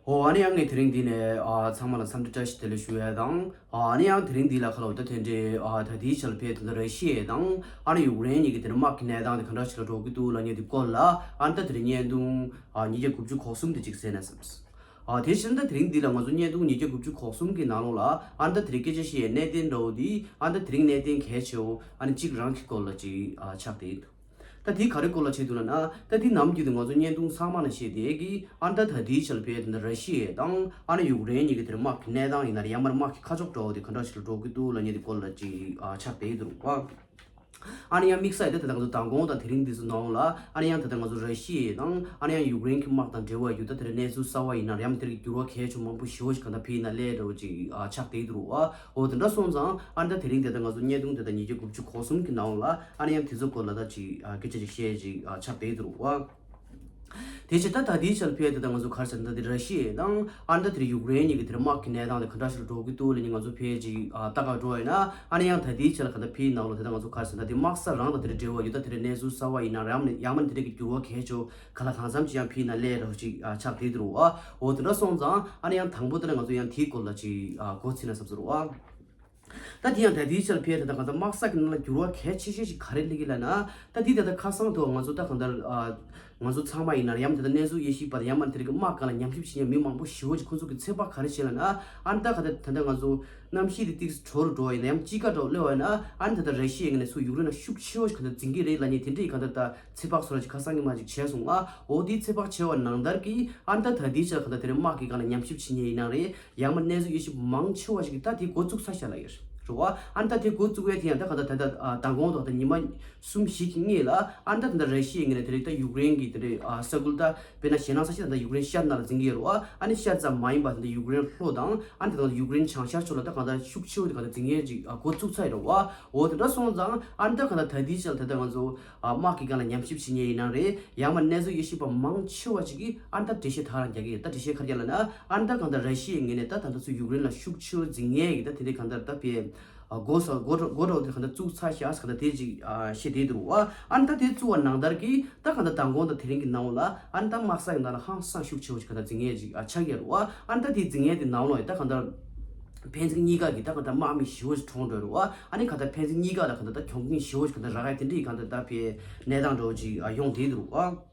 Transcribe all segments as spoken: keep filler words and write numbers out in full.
ཨོ་ཨ་ནི་ཡང་ངས་དེ་རིང་འདི་ནས་ཨ་ཚང་མ་ལ་འཚམས་འདྲི་བཀྲ་ཤིས་བདེ་ལེགས་ཞུ་ཡ་དང་། ཨ་ནི་ཡང་དེ་རིང་འདི་ལ་ཁ་ལོ་ད་དེ་འདྲའི་ཨ་ད་ལྟའི་ཆར་ཕེ་ད་ལྟ་ར་ཤི་ཡ་དང་ཨ་ནི་ཡུཀ་རེན་གཉིས་ཀྱི་དེ་ནས་དམག་གི་གནས་སྟངས་དེ་ག་འདྲ་ཞིག་ལ་འགྲོ་གི་འདུག་ལབ་མཁན་དེ་སྐོར་ལ་ཨ་ནི་ད་དེ་རིང་བརྙན་ཐུང་ཨ་ཉིས་བརྒྱ་དགུ་བཅུ་གོ་གསུམ་དེ་ཅིག་གསན་ན་བསམས། ཨ་དེ་བཞིན་ད་དེ་རིང་འདི་ལ་ང་ཚོ་བརྙན་ཐུང་ཉིས་བརྒྱ་དགུ་བཅུ་གོ་གསུམ་གི་ནང་ལོགས་ལ་ཨ་ནི་ད་དེ་རིང་སྐད་ཆ་བཤད་ཡའི་གནད་དོན་འདྲ་བོ་འདི་ཨ་ནི་ད་དེ་རིང་གནད་དོན་གལ་ཆེ་བོ་ཨ་ནི་གཅིག་རང་གི་སྐོར་ལ་ཅིག་ཨ་ཆགས་བསྡད་ཡོད། ད་དེ་ག་རེ་སྐོར་ལ་བྱེད་འདུག་ལབ་ན། ད་དེ་ནམ་རྒྱུན་དུ་ང་ཚོ་བརྙན་ཐུང་ཚང་མ་ལ་བཤད་བསྡད་ཀྱི་ཨ་ནི་ད་ད་ལྟའི་ཆར་ཕེ་ད་ལྟ་ར་ཤི་ཡ་དང་ཨ་ནི་ཡུཀ་རེན་གཉིས་ཀྱི་དེར་དམག་གི་གནས་སྟངས་ཡིན་ན་རེད། ཡང་མིན་དམག་གི་ཁ་ཕྱོགས་འདྲ་བོ་དེ་ག་འདྲ་ཞིག་ལ་འགྲོ་གི་འདུག་ལབ་མཁན་དེ་སྐོར་ལ་ཅིག་ཨ་ཆགས་བསྡད་འདུག་རུང་བ། ཨ་ནི་ཡང་དམིགས་བསལ་ད་ད་ང་ཚོ་མདང་དགོང་དང་དེ་རིང་འདི་ཚོ་ནང་ལ་ཨ་ནི་ཡང་ད་ལྟ་ང་ཚོ་ར་ཤི་ཡ་དང་ཨ་ནི་ཡང་ཡུཀ་རེན་གྱི་དམག་དང་འབྲེལ་བ་ཡོད་ད་དེར་གནས་ཚུལ་གསར་བ་ཡིན་ན་རེད། ཡང་དེར་གྱི་འགྱུར་བ་གལ་ཆེ་མང་པོ་ཞེ་པོ་ཞིག་ག་འདྲ་ཕེ་ཡིན་ན་ལས་འདྲ་བོ་ཅིག་ཨ་ཆགས་བསྡད་འདུག་རུང་བ། འོ་དེ་འདྲ་སོང་ཙང་ཨ་ནི་ད་དེ་རིང་དེ་ད་ང་ཚོ་བརྙན་ཐུང་དེ་ད་ཉིས་བརྒྱ་དགུ་བཅུ་གོ་གསུམ་གི་ནང་ལ་ཨ་ནི་ཡང་དེ་ཚོ་སྐོར་ལ་ད་ཅིག་ཨ་སྐད་ཆ་ཅིག་བཤད་ཅིག་ཨ་ཆགས་བསྡད་འདུག་རུང་བ། དེ་བཞིན་ད་ད་ལྟའི་ཆར་ཕེ་ད་ད་ང་ཚོ་ག་རེ་ཟེར་ན་ད་དེ་ར་ཤི་ཡ་དང་ཨ་ནི་ད་དེ་ཡུཀ་རེན་གཉིས་ཀྱི་དེར་དམག་གི་གནས་སྟངས་དེ་ག་འདྲ་ཞིག་ལ་འགྲོ་གི་འདུག་ལབ་མཁན་ང་ཚོ་ཕེ་ཅིག་ཨ་ལྟ་ག་འགྲོ་བ་ཡིན་ན་ཨ་ནི་ཡང་ད་ལྟའི་ཆར་ལ་ག་ད་ཕེ་ནང་ལ་དེ་ད་ང་ཚོ་ག་རེ་ཟེར་ན་ད་དེ་དམག་ས་རང་དང་དེར་འབྲེལ་བ་ཡོད་ད་དེར་གནས་ཚུལ་གསར་བ་ཡིན་ན་རེད། ཡང་མིན་དེ་འདྲ་གི་འགྱུར་བ་གལ་ཆེ་ག་ལ་གང་འཚམ་ཅིག་ཡང་ཕེ་ཡིན་ན་ལས་འདྲ་བོ་ཅིག་ཨ་ཆགས་བསྡད་འདུག་རུང་བ། འོ་དེ་འདྲ་སོང་ཙང་ཨ་ནི་ཡང་དང་པོ་དེ་ལ་ང་ཚོ་ཡང་དེའི་སྐོར་ལ་ཅིག་ཨ་མགོ་ཚིག་ན་བསམ་ཚུལ་རུང་བ། ད་དེ་ཡང་ད་ལྟའི་ཆར་ཕེ་ད་ལྟ་ང་ཚོ་དམག་ས་གི་ནང་ལ་འགྱུར་བ་གལ་ཆེ་ཤོས་ཤིག་ག་རེ་སླེབས་ཀྱི་ལབ་ན། ད་དེ་ད་ལྟ་ཁ་སང་དུ་ང་ཚོ་ད་གང་ལྟར་ཨ་ང་ཚོ་ཚང་མ་ཡིན་ན་རེད། ཡང་མིན་ད་ལྟ་གནས་ཚུལ་དབྱེ་ཞིབ་པ་དང་ཡང་མིན་དེ་རིང་གི་དམག་སྒང་ལ་ཉམས་ཞིབ་བྱེད་མཁན་མི་མང་པོ་ཞེ་པོ་ཅིག་ཁོང་ཚོ་གི་ཚོད་དཔག་ག་རེ་བྱས་ལབ་ན། ཨ་ནི་ད་ག་ད་ད་ལྟ་ང་ཚོ་གནམ་གཤིས་དེ་ཏིག་དྲོ་རུ་འགྲོ་བ་ཡིན་ན་ཡང་དཔྱིད་ཀ་འདྲ་བོ་སླེབས་པ་ཡིན་ན་ཨ་ནི་ད་ལྟ་ར་ཤི་ཡའི་ངོས་ནས་ཚུར་ཡུཀ་རེན་ལ་ཤུགས་ཆེ་བོ་ཞིག་ག་ད་འཛིང་གི་རེད་ལབ་མཁན་དེ་འདྲའི་ག་ད་ད་ཚོད་དཔག་བཟོ་འདྲ་ཅིག་ཁ་སང་གི་མ་ཅིག་བྱས་སོང་ང་། འོ་དེའི་ཚོད་དཔག་བྱས་པ་ནང་ལྟར་གྱི་ཨ་ནི་ད་ད་ལྟའི་ཆར་ག་ད་དེ་རིང་དམག་གི་སྒང་ལ་ཉམས་ཞིབ་བྱེད་མཁན་ཡིན་ན་རེད། ཡང་མིན་གནས་ཚུལ་དབྱེ་ཞིབ་མང་ཆེ་བ་ཞིག་གིས་ད་དེ་འགོ་བཙུགས་ཚར་ཤག་ལབ་ཡོད་རེད་བ། ཨ་ནི་ད་དེ་འགོ་བཙུགས་པའི་དེ་ཡང་ད་ག་ད་ད་ད་ཨ་མདང་དགོང་དང་ད་ཉི་མ་གསུམ་བཞི་གི་སྔོན་ལ་ཨ་ནི་ད་ད་ད་ར་ཤི་ཡའི་ངོས་ནས་དེ་རིང་ད་ཡུཀ་རེན་གྱི་དེ་རིང་ཨ་ས་ཁུལ་ད་དཔེར་ན་ཞེད་སྣང་ས་ཆ་ད་ད་ཡུཀ་རེན་ཤར་ནང་ལ་འཛིང་གི་ཡོད་རེད་བ། ཨ་ནི་ཤར་ཙམ་མ་ཡིན་པ་ད་ད་ཡུཀ་རེན་ལྷོ་དང་ཨ་ནི་ད་ད་ཡུཀ་རེན་བྱང་ཤར་ཕྱོགས་ལ་ད་ག་ད་ཤུགས་ཆེ་བོ་དེ་ག་ད་འཛིང་ཡས་ཅིག་ཨ་འགོ་བཙུགས་ཚར་ཡོད་རེད་བ། འོ་དེ་འདྲ་སོང་ཙང་ཨ་ནི་ད་ག་ད་ད་དེའི་ཆར་ད་ད་ང་ཚོ་ཨ་དམག་གི་སྒང་ལ་ཉམས་ཞིབ་བྱེད་མཁན་ཡིན་ན་རེད། ཡང་མིན་གནས་ཚུལ་དབྱེ་ཞིབ་པ་མང་ཆེ་བ་ཅིག་གིས་ཨ་ནི་ད་འགྲེལ་བཤད་ད་རང་རྒྱག་གི་ཡོད། ད་འགྲེལ་བཤད་ག་རེ་རྒྱག་ལབ་ན་ཨ་ནི་ད་གང་ལྟར་ར་ཤི་ཡའི་ངོས་ནས་ད་ད་ལྟ་ཚུར་ཡུཀ་རེན་ལ་ཤུགས་ཆེ་བོ་འཛིང་ཡས་ཀྱི་ད་དེ་འདྲའི་གང་ལྟར་ད་དཔེ་ཨ་འགོ་ས་འགོ་འགོ་འགོ་འདྲ་བོ་དེ་གང་ལྟར་བཙུགས་ཚར་ཤག་གང་ལྟར་དེ་ཅིག་ཨ་བཤད་བསྡད་འདུག་རུང་བ། ཨ་ནི་ད་དེ་བཙུགས་པ་ནང་ལྟར་གྱི་ད་གང་ལྟར་མདང་དགོང་དང་དེ་རིང་གི་ནང་ལ་ཨ་ནི་ད་དམག་ས་ཡི་ནང་ལ་ཧང་སང་ཤུགས་ཆེ་བོ་ཅིག་གང་ལྟར་འཛིང་ཡས་ཅིག་ཨ་ཆགས་ཡོད་རུང་བ། ཨ་ནི་ད་དེ་འཛིང་ཡས་དེ་ནང་ལོགས་ཡ་ད་གང་ལྟར་ཕན་ཚུན་གཉིས་ཀ་གི་ད་གང་ལྟར་དམག་མི་ཞེ་བོ་ཅིག་གྲོངས་འགྲོ་རུང་བ། ཨ་ནི་གང་ལྟར་ཕན་ཚུན་གཉིས་ཀ་ལ་གང་ལྟར་ད་གྱོང་གུན་ཞེ་བོ་ཅིག་གང་ལྟར་རག་ཡ་དེ་འདྲའི་གང་ལྟར་ད་དཔེ་གནས་སྟངས་འདྲ་བོ་ཅིག་ཨ་ཡོང་བསྡད་འདུག་རུང་བ།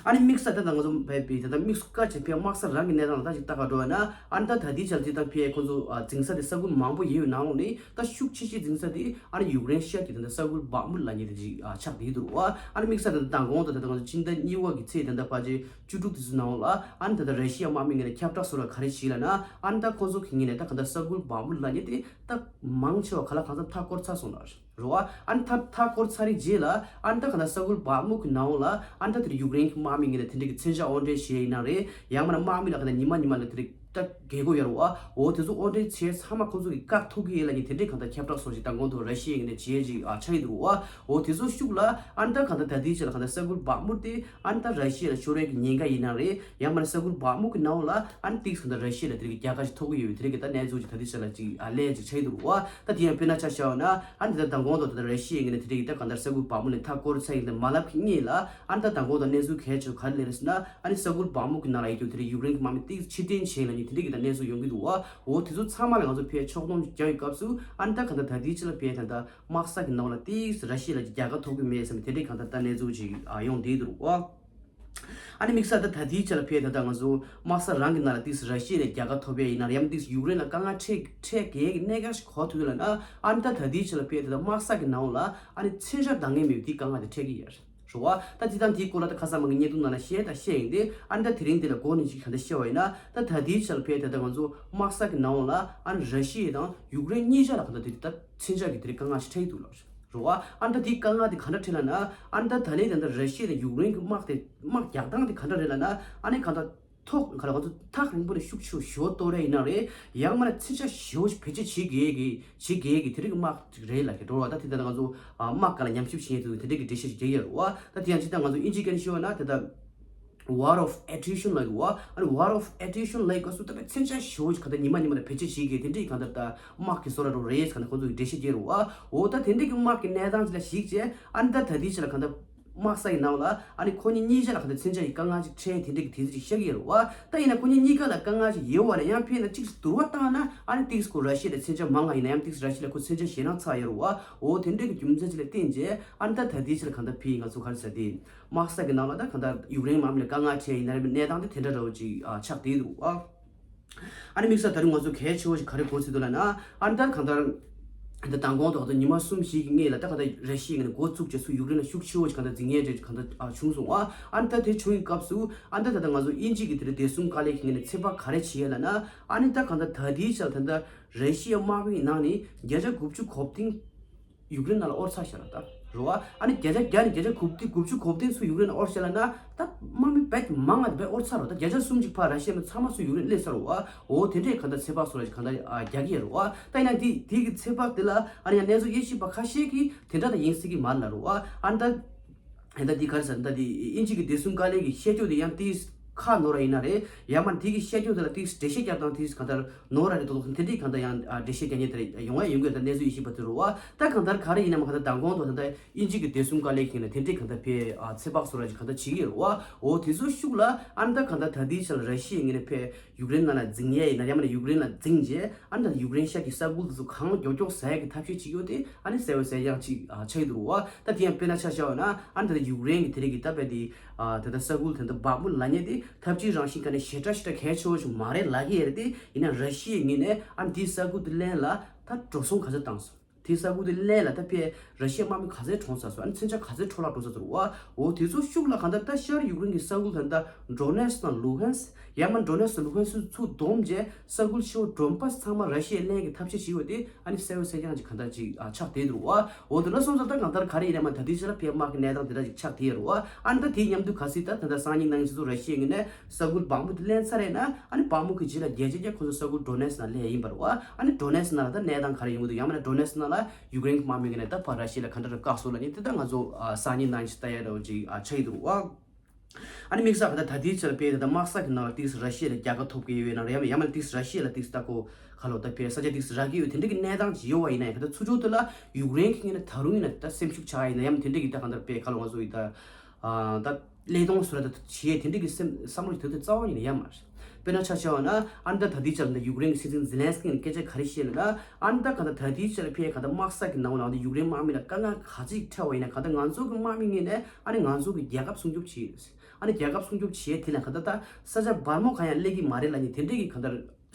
ཨ་ནི་དམིགས་བསལ་ད་ལྟ་ང་ཚོ་བས་པའི་ད་ལྟ་དམིགས་སུ་བཀར་བྱས་ཕའི་དམག་ས་རང་གི་གནས་སྟངས་ལ་ད་ཅིག་ལྟ་ག་འགྲོ་བ་ན། ཨ་ནི་ད་ད་ལྟའི་ཆར་ཅིག་ད་ཕའི་ཁོང་ཚོ་ཨ་འཛིང་ས་དེ་ས་ཁུལ་མང་པོ་ཡོད་པའི་ནང་ལོགས་ནས་ད་ཤུགས་ཆེ་ཤོས་འཛིང་ས་དེ་ཨ་ནི་ཡུཀ་རེན་ཤར་གྱི་ད་ལྟ་ས་ཁུལ་བག་མུད་ལབ་མཁན་དེ་ཅིག་ཨ་ཆགས་བསྡད་འདུག་རུང་བ། ཨ་ནི་དམིགས་བསལ་ད་ལྟ་མདང་དགོང་དང་ད་ལྟ་ང་ཚོ་སྤྱི་ཟླ་གཉིས་པ་གི་ཚེས་ད་ལྟ་ཕལ་ཆེར་བཅུ་དྲུག་དེ་ཚོའི་ནང་ལ་ཨ་ནི་ད་ལྟ་ར་ཤི་ཡ་དམག་མི་ངོས་ནས་ཁྱབ་བསྒྲགས་བཟོ་ར་ག་རེ་བྱས་ལབ་ན། ཨ་ནི་ད་ཁོང་ཚོ་གི་ངོས་ནས་ད་ག་ད་ས་ཁུལ་བག་མུད་ལབ་མཁན་དེ་ད་མང་ཆེ་བ་ག་ལ་གང་འཚམ་མཐའ་བསྐོར་ཚར་སོང་ལ། རུང་བ། ཨ་ནི་མཐའ་མཐའ་བསྐོར་ཚར་རེད་རྗེས་ལ་ཨ་ནི་ད་ག་ད་ས་ཁུལ་བག་མུག་གི་ནང་ལ་ཨ་ནི་ད་དེར་ཡུཀ་རེན་གྱི་དམག་མི་ངོས་ནས་དེ་འདྲ་གི་མཚོན་ཆ་དབོར་འདྲེན་བྱས་ཡིན་ན་རེད། ཡང་མིན་ན་དམག་མི་ལ་ག་ད་ཉི་མ་ཉི་མ་ལ་དེ་རིགས་ད་རྒྱལ་སྒོ་ཡོད་རུང་བ། འོ་དེ་ཚོ་དབོར་འདྲེན་བྱས་ཚང་མ་ཁོང་ཚོ་གི་བཀག་ཐུབ་ཀྱི་ཡོད་ལབ་མཁན་དེ་འདྲའི་གང་ལྟར་ཁྱབ་བསྒྲགས་སོགས་ཤིག་ད་གོང་དུ་ར་ཤི་ཡའི་ངོས་ནས་བྱས་ཅིག་ཨ་ཆགས་ཡོད་རུང་བ། འོ་དེ་ཚོ་ཤུགས་ལ་ཨ་ནི་ད་ག་ད་ད་ལྟའི་ཆ་ལ་ག་ད་ས་ཁུལ་བག་མུག་དེ་ཨ་ནི་ད་ར་ཤི་ཡ་ལ་ཤོར་ཡས་ཀྱི་ཉེན་ཁ་ཡིན་ན་རེད། ཡང་མིན་ན་ས་ཁུལ་བག་མུག་གི་ནང་ལ་ཨ་ནི་ཏིག་ཙམ་ད་ར་ཤི་ཡ་ལ་དེ་རིགས་རྒྱལ་ཁ་ཞིག་ཐོབ་ཀྱི་ཡོད་པའི་དེ་རིགས་ཀྱི་ད་གནས་ཚུལ་ཅིག་ད་ལྟའི་ཆ་ལ་ཅིག་ཨ་ལས་ཅིག་ཆགས་ཡོད་རུང་བ། ད་དེ་ཡང་དཔེར་ན་ཆ་བཞག་པ་ན། ཨ་ནི་ད་མདང་དགོང་དང་ད་ལྟ་ར་ཤི་ཡའི་ངོས་ནས་དེ་འདྲའི་ད་གང་ལྟར་ས་ཁུལ་བག་མུག་ནས་མཐའ་བསྐོར་ཚར་ཡིན་ད་མ་ལབ་ཀྱི་སྔོན་ལ། ཨ་ནི་ད་མདང་དགོང་དང་གནས་ཚུལ་གལ་ཆེ་ག་རེ་སླེབས་རེད་ཟེར་ན། ཨ་ནི་ས་ཁུལ་བག་མུག་གི་ནང་ལ་ཡོད་རྒྱུ་དེ་འདྲའི་ཡུཀ་རེན་གྱི་དམག་མི་ཏིག་ཕྱིར་འཐེན་བྱས་ལབ་མཁན་དེ་འདྲའི་གི་ད་གནས་ཚུལ་ཡོང་གི་འདུག་བ། འོ་དེ་ཚོ་ཚང་མ་ལ་ང་ཚོ་ཕར་ཕྱོགས་བསྡོམས་རྒྱག་པའི་སྐབས་སུ་ཨ་ནི་ད་གང་ལྟར་ད་ལྟའི་ཆ་ལ་ཕར་ད་ལྟ་དམག་ས་གི་ནང་ལ་ཏིག་ར་ཤི་ཡ་ལ་རྒྱལ་ཁ་ཐོབ་ཀྱི་མེད་བསམ་པའི་དེ་འདྲའི་གང་ལྟར་ད་གནས་ཚུལ་ཅིག་ཨ་ཡོང་བསྡད་འདུག་བ། ཨ་ནི་དམིགས་བསལ་ད་ད་ལྟའི་ཆ་ལ་ཕར་ད་ལྟ་ང་ཚོ་དམག་ས་རང་གི་ནང་ལ་ཏིག་ར་ཤི་ཡ་ལ་རྒྱལ་ཁ་ཐོབ་པ་ཡིན་ན་རེད། ཡང་ཏིག་ཡུཀ་རེན་ལ་དཀའ་ངལ་འཕྲད་འཕྲད་གལ་གྱི་གནད་འགག་ཞིག་གོ་ཐུབ་ཡོད་ལབ་ན། ཨ་ནི་ད་ད་ལྟའི་ཆ་ལ་ཕར་ད་ལྟ་དམག་ས་གི་ནང་ལ་ཨ་ནི་མཚོན་ཆ་འདང་ངེས་མེད་པའི་དེའི་དཀའ་ངལ་དེ་འཕྲད་ཀྱི་ཡོད་རེད། རེད་བ། ད་དེ་དང་དེའི་སྐོར་ལ་ད་ཁ་སང་མ་གི་བརྙན་ཐུང་ནང་ལ་བཤད་ད་བཤད་ཡིན་ཏེ། ཨ་ནི་ད་དེ་རིང་འདི་ལ་འགོ་ནས་ཅིག་ག་འདྲ་བཤད་པ་ཡིན་ན། ད་ད་ལྟའི་ཆ་ལ་ཕར་ད་ལྟ་ང་ཚོ་དམག་ས་གི་ནང་ལ་ཨ་ནི་ར་ཤི་ཡ་དང་ཡུཀ་རེན་གཉིས་ཆ་ལ་ག་འདྲ་དེ་ད་མཚོན་ཆ་གི་དེ་རིགས་དཀའ་ངལ་ཞིག་འཕྲད་ཀྱི་འདུག་ལབ་རེད་བ། ཨ་ནི་ད་དེའི་དཀའ་ངལ་དེ་ག་འདྲ་འཕྲད་ལབ་ན། ཨ་ནི་ད་ད་ལན་ད་ལྟ་ར་ཤི་ཡ་དང་ཡུཀ་རེན་གྱི་དམག་དེ་དམག་རྒྱག་སྟངས་དེ་ག་འདྲ་རེད་ལབ་ན། ཨ་ནི་གང་ལྟར་ཐོག་ག་ལ་ང་ཚོ་ཐག་རིང་པོ་ནས་ཤུགས་ཆེ་ཤོས་གཏོར་ཡ་ཡིན་ན་རེད། ཡང་མིན་ན་མཚོན་ཆ་ཞེ་པོ་ཞིག་བེད་སྤྱོད་བྱེད་དགོས་ཀྱི་བྱེད་དགོས་ཀྱི་དེ་རིགས་དམག་ཅིག་རེད་ལབ་ཀྱི་འགྲོ་བ། ད་དེ་ལྟར་ང་ཚོ་ཨ་དམག་སྒང་ལ་ཉམས་ཞིབ་བྱེད་མཁན་ཚོས་དེ་འདྲ་གི་འགྲེལ་བཤད་ཅིག་རྒྱག་ཡ་རེད་བ། ད་དེ་ཡང་ཅིག་ད་ང་ཚོ་ཨིན་ཇི་སྐད་ནས་ཤོད་ན་དེ་ལྟར་war of attrition ལབ་ཀྱི་བ། ཨ་ནི་war of attrition ལབ་ཀྱི་སྐབས་སུ་ད་དཔེ་མཚོན་ཆ་ཞེ་པོ་ཞིག་གང་ལྟར་ཉི་མ་ཉི་མ་ལ་བེད་སྤྱོད་བྱེད་ཀྱི་དེ་འདྲ་གི་གང་ལྟར་ད་དམག་གི་བཟོ་འདྲ་འདྲ་རེད་ཟེར་ནས་ཁོང་ཚོས་འགྲེལ་བཤད་རྒྱག་གི་རེད་བ། འོ་ད་དེ་འདྲ་གི་དམག་གི་གནས་སྟངས་ཅིག་ལ་གཞིགས་བྱས། ཨ་ནི་ད་ད་ལྟའི་ཆ་ལ་གང་ལྟར་ དམག་ས་ཡི་ནང་ལ་ཨ་ནི་ཁོ་གཉིས་གཉིས་ཆ་ལ་ག་འདྲ་མཚོན་ཆ་ཡི་དཀའ་ངལ་ཅིག་འཕྲད་དེ་འདྲ་གི་དུས་ཚོད་ཅིག་ཤར་གྱི་ཡོད་རེད་བ། ད་ཡིན་ན་ཁོ་གཉིས་གཉིས་ཀ་ལ་དཀའ་ངལ་ཅིག་ཡོད་བ་ལ་ཡང་ཕན་ན་གཅིག་བསྡུར་བ་བཏང་ན་ཨ་ནི་ཏིག་ཀོ་ར་ཤི་ཡ་ལ་མཚོན་ཆ་མང་ང་ཡིན་ན་ཡང་ཏིག་ར་ཤི་ཡ་ལ་ཁོ་མཚོན་ཆ་ཞེད་སྣང་ཚ་ཡོད་རེད་བ། འོ་དེ་འདྲ་གི་རྒྱུ་མཚན་ཅིག་ལ་བརྟེན་རྗེས་ཨ་ནི་ད་ད་ལྟའི་ཆར་གང་ལྟར་ཕི་ང་ཚོ་ག་རེ་ཟེར་དེ། དམག་ས་གི་ནང་ལ་ད་གང་ལྟར་ཡུཀ་རེན་དམག་མི་ལ་དཀའ་ངལ་འཕྲད་ཡིན་ན་རེད་པས་གནས་སྟངས་དེ་དེ་འདྲ་འདྲ་བོ་ཅིག་ཨ་ཆགས་བསྡད་འདུག་ཨ། ཨ་ནི་དམིགས་བསལ་ད་རིང་ང་ཚོ་གལ་ཆེ་བོ་ཞིག་ག་རེ་གོ་ཚུལ་འདུག་ལབ་ན་ཨ་ནི་ད་གང་ལྟར་འདི་མདང་དགོང་ཐོག་ཏུ་ཉི་མ་གསུམ་བཞི་གི་སྔོན་ལ་ད་གང་ལྟར་ར་ཤི་ཡའི་ངོས་ནས་འགོ་བཙུགས་རྗེས་སུ་ཡུཀ་རེན་ལ་ཤུགས་ཆེ་བོ་ཞིག་གང་ལྟར་འཛིང་ཡས་ཅིག་གང་ལྟར་ཨ་བྱུང་སོང་བ། ཨ་ནི་ད་དེ་བྱུང་བའི་སྐབས་སུ་ཨ་ནི་ད་ད་ལྟ་ང་ཚོ་དབྱིན་ཇི་གི་དེ་རིང་བདེ་སྲུང་བཀའ་བློན་གྱི་ངོས་ནས་ཚོད་དཔག་ག་རེ་བྱེད་ཡས་ལབ་ན་ཨ་ནི་ད་གང་ལྟར་ད་ལྟའི་ཆར་ད་ལྟ་ར་ཤི་ཡའི་དམག་མིའི་ནང་ནས་བརྒྱ་ཆ་དགུ་བཅུ་གོ་བདུན་ཡུཀ་རེན་ནང་ལ་དབོར་ཚར་ཤག་ལབ་ད་རེད་བ། ཨ་ནི་བརྒྱ་ཆ་བརྒྱ་ནས་བརྒྱ་ཆ་དགུ་བདུན་དགུ་བཅུ་གོ་བདུན་ཚུར་ཡུཀ་རེན་ལ་དབོར་ཤག་ལབ་ན་ད་དམག་མི་དཔེ་མང་ང་དཔེ་དབོར་ཚར་རོ། ད་བརྒྱ་ཆ་གསུམ་ཅིག་ཕར་ར་ཤི་ཡ་མི་ཚང་མ་ཚུར་ཡུཀ་རེན་སླེབས་ཚར་རོ་བ། འོ་དེ་འདྲས་གང་ལྟར་ཚོད་དཔག་སོགས་ལ་གང་ལྟར་ཨ་རྒྱག་གི་ཡོད་རེད་བ། ད་ཡིན་ན་དེ་དེ་གི་ཚོད་དཔག་དེ་ལ་ཨ་ནི་ཡང་གནས་ཚུལ་དབྱེ་ཞིབ་པ་ཁ་ཤས་ཀྱིས་དེ་འདྲ་ད་ཡིན་སྲིད་ཀྱི་མ་རེད་ལབ་རེད་བ། ཨ་ནི་ད། ད་འདི་ག་རེ་ཟེར་ད་འདི་དབྱིན་ཇི་གི་བདེ་སྲུང་བཀའ་བློན་གྱི་བཤད་རྒྱུ་དེ་ཡང་ཏིས་ཁ་ནོར་ར་ཡིན་ན་རེད། ཡང་མ་འདི་གི་བཤད་རྒྱུ་དེ་ལ་ཏིས་འགྲེལ་བཤད་རྒྱག་སྟངས་ཏིས་ག་ལྟར་ནོར་ར་རེད་འདུག་དེ་འདྲའི་གང་ལྟར་ཡང་འགྲེལ་བཤད་རྒྱག་མཁན་དེ་རེད་ཡོང་བ་ཡོང་གི་ད་གནས་ཚུལ་ཡིན་ཤེས་པ་དེ་རུ་བ། ད་གང་ལྟར་ག་རེ་ཡིན་ན་མ་ག་ད་མདང་དགོང་དུ་ད་ལྟ་དབྱིན་ཇི་གི་བདེ་སྲུང་བཀའ་བློན་གྱི་ནས་དེ་འདྲའི་གང་ལྟར་ཕེ་ཚེ་དཔག་སོ་ར་ཅིག་གང་ལྟར་བྱེད་ཀྱི་རུ་བ། འོ་དེ་ཚོ་ཤུགས་ལ་ཨ་ནི་ད་གང་ལྟར་ད་ལྟའི་ཆ་ལ་ར་ཤི་ཡའི་ངོས་ནས་ཕེ་ཡུཀ་རེན་ནང་ལ་འཛིང་ཡས་ཡིན་ན་ཡང་མ་ན་ཡུཀ་རེན་ལ་འཛིང་རྗེས་ཨ་ནི་ད་ཡུཀ་རེན་ཤ་གི་ས་ཁུལ་དེ་ཚོ་གང་མགྱོགས་མགྱོགས་ཟ་ཡས་ཀྱི་ཐབས་ཤེས་བྱེད་ཀྱི་ཡོད་དེ་ཨ་ནི་གསལ་བོ་གསལ་རྐྱང་ཅིག་ཆགས་ཀྱི་འདུག་རུ་བ། ད་དེ་ཡང་དཔེར་ན་ཆ་བཞག་པ་ན་ཨ་ནི་ད་ལྟ་ཡུཀ་རེན་གྱི་དེ་རིགས་ཀྱི་ད་དཔེ་དེ་ཨ་ད་ལྟ་ས་ཁུལ་དེ་འདྲ་བག་མུ་ལ་ཉེ་དེ་འཐབ་ཇུས་རང་བཞིན་ག་ནས་ཞེ་དྲག་ཞེ་དྲག་གལ་ཆེ་བོ་ཞིག་མ་རེད་ལབ་ཀྱི་ཡོད་རེད་དེ། ཡིན་ན་ར་ཤི་ཡའི་ངོས་ནས་ཨ་ནི་དེའི་ས་ཁུལ་དེ་ལེན་ལ་ད་འགྲོ་སོང་ག་ཚོད་བཏང་སོང་། དེའི་ས་ཁུལ་དེ་ལེན་ལ་ད་ཕེ་ར་ཤི་ཡའི་དམག་མི་ག་ཚོད་གྲོངས་ཚར་སོང་། ཨ་ནི་མཚོན་ཆ་ག་ཚོད་འཕྲོ་བརླག་འགྲོ་ཚར་སོང་བ། འོ་དེ་ཚོ་ཤུགས་ལ་གང་ལྟར་ད་ཤར་ཡུཀ་རེན་གྱི་ས་ཁུལ་ད་ད་ཌོ་ནེ་སི་དང་ལུ་ཧན་སི་ཡང་མ་ཌོ་ནེ་སི་དང་ལུ་ཧན་སི་ཚུར་བསྡོམས་རྗེས་ས་ཁུལ་ཆེ་བ་ཌོན་པཱ་སི་ཚང་མ་ར་ཤི་ཡའི་ལེན་གྱི་ཐབས་ཤེས་བྱེད་ཡོད་དེ། ཨ་ནི་གསལ་བོ་གསལ་རྐྱང་ཅིག་གང་ལྟར་ཅིག་ཨ་ཆགས་བསྡད་འདུག་བ། འོ་དེ་འདྲ་སོང་ཙང་ད་གང་ལྟར་ག་རེ་ཡིན་ན་མ་ད་ལྟའི་ཆ་ལ་ཕེ་དམག་གི་གནས་སྟངས་དེ་འདྲ་ཅིག་ཆགས་བསྡད་ཡོད་རེད་བ། ཨ་ནི་ད་དེའི་མཉམ་དུ་གལ་སྲིད་ད་ད་ལྟ་སང་ཉིན་གནངས་ཉིན་ཚོ་ར་ཤི་ཡའི་ངོས་ནས་ས་ཁུལ་བག་མུ་དེ་ལེན་ཚར་རེད་ན་ཨ་ནི་བག་མུ་གི་རྗེས་ལ་རྒྱལ་སྤྱི་རྒྱལ་ཁོ་ཚོ་ས་ཁུལ་ཌོ་ནེ་སི་ནང་སླེབས་ཡིན་པ་རེད་བ། ཨ་ནི་ཌོ་ནེ་སི་ནང་ལ་ད་གནས་སྟངས་ག་རེ་ཡོང་གི་འདུག་ཡང་མིན་ན་ཌོ་ནེ་སི་ནང་ལ་ཡུཀ་རེན་གྱི་དམག་མི་གི་ནས་ད་ཕར་ར་ཤི་ཡ་ལ་ག་འདྲ་རུ་བཀག་སོང་ལབ་ནི་དེ་ད་ང་ཚོ་ཨ་སང་ཉིན་གནངས་ཉིན་ལྟ་ཡ་འདྲ་བོ་ཅིག་ཨ་ཆགས་ཀྱི་འདུག་བ། ཨ་ནི་དམིགས་བསལ་ག་ད་ད་ལྟའི་ཆར་དཔེ་ད་ལྟ་དམག་ས་གི་ནང་ལ་ཏིག་ར་ཤི་ཡ་ལ་རྒྱལ་ཁ་ཐོབ་ཀྱི་ཡོད་ན་རེད་ཡང་མིན་ན་ཏིག་ར་ཤི་ཡ་ལ་ཏིག་ད་ཁོ་ཁ་ལོ་ད་དཔེ་ས་ཆ་ཏིག་རག་གི་ཡོད་དེ་འདྲ་གི་གནས་སྟངས་ཅིག་ཡོད་བ་ཡིན་ན་ཡང་ག་ད་ཚུར་ཕྱོགས་དེ་ལ་ཡུཀ་རེན་གྱི་ངོས་ནས་ད་རུང་ཡིན་ན་ད་སེམས་ཤུགས་ཆག་ཡིན་ན་ཡང་དེ་འདྲ་གི་ད་ག་འདྲ་དཔེ་ཁ་ལོ་ང་ཚོ་ཡི་ད་ཨ་ད་ཀླད་སྟོང་སུ་ར་ད་བྱེད་དེ་འདྲ་གི་སེམས་བསམ་བློ་ཞིག་ཐོན་དེ་རྩ་བ་ཉིད་ནས་ཡང་མ་རེད། དཔེར་ན་ཆ་བཞག་པ་ན་ཨ་ནི་ད་ད་ལྟའི་ཆར་ད་ཡུཀ་རེན་གྱི་སྲིད་འཛིན་ཛེ་ལན་སི་ཀི་ནས་སྐད་ཆ་ག་རེ་བཤད་ལབ་ན་ཨ་ནི་ད་ག་ད་ད་ལྟའི་ཆར་ཕེ་ག་ད་དམག་ས་གི་ནང་ལ་ད་ཡུཀ་རེན་དམག་མི་ལ་དཀའ་ངལ་ག་ཚོད་ཅིག་འཕྲད་བ་ཡིན་ན་ག་ད་ང་ཚོ་གི་དམག་མི་ངོས་ནས་ཨ་ནི་ང་ཚོ་གི་རྒྱལ་ཁབ་སྲུང་སྐྱོབ་བྱེད་ཡོད། ཨ་ནི་རྒྱལ་ཁབ་སྲུང་སྐྱོབ་བྱེད་དེ་ལ་ག་ད་ད་ས་ཆ་བར་མོ་གང་ཡང་སླེབས་ཀྱི་མ་རེད་ལབ་ནི་དེ་འདྲས་ཀྱི་ག་ད་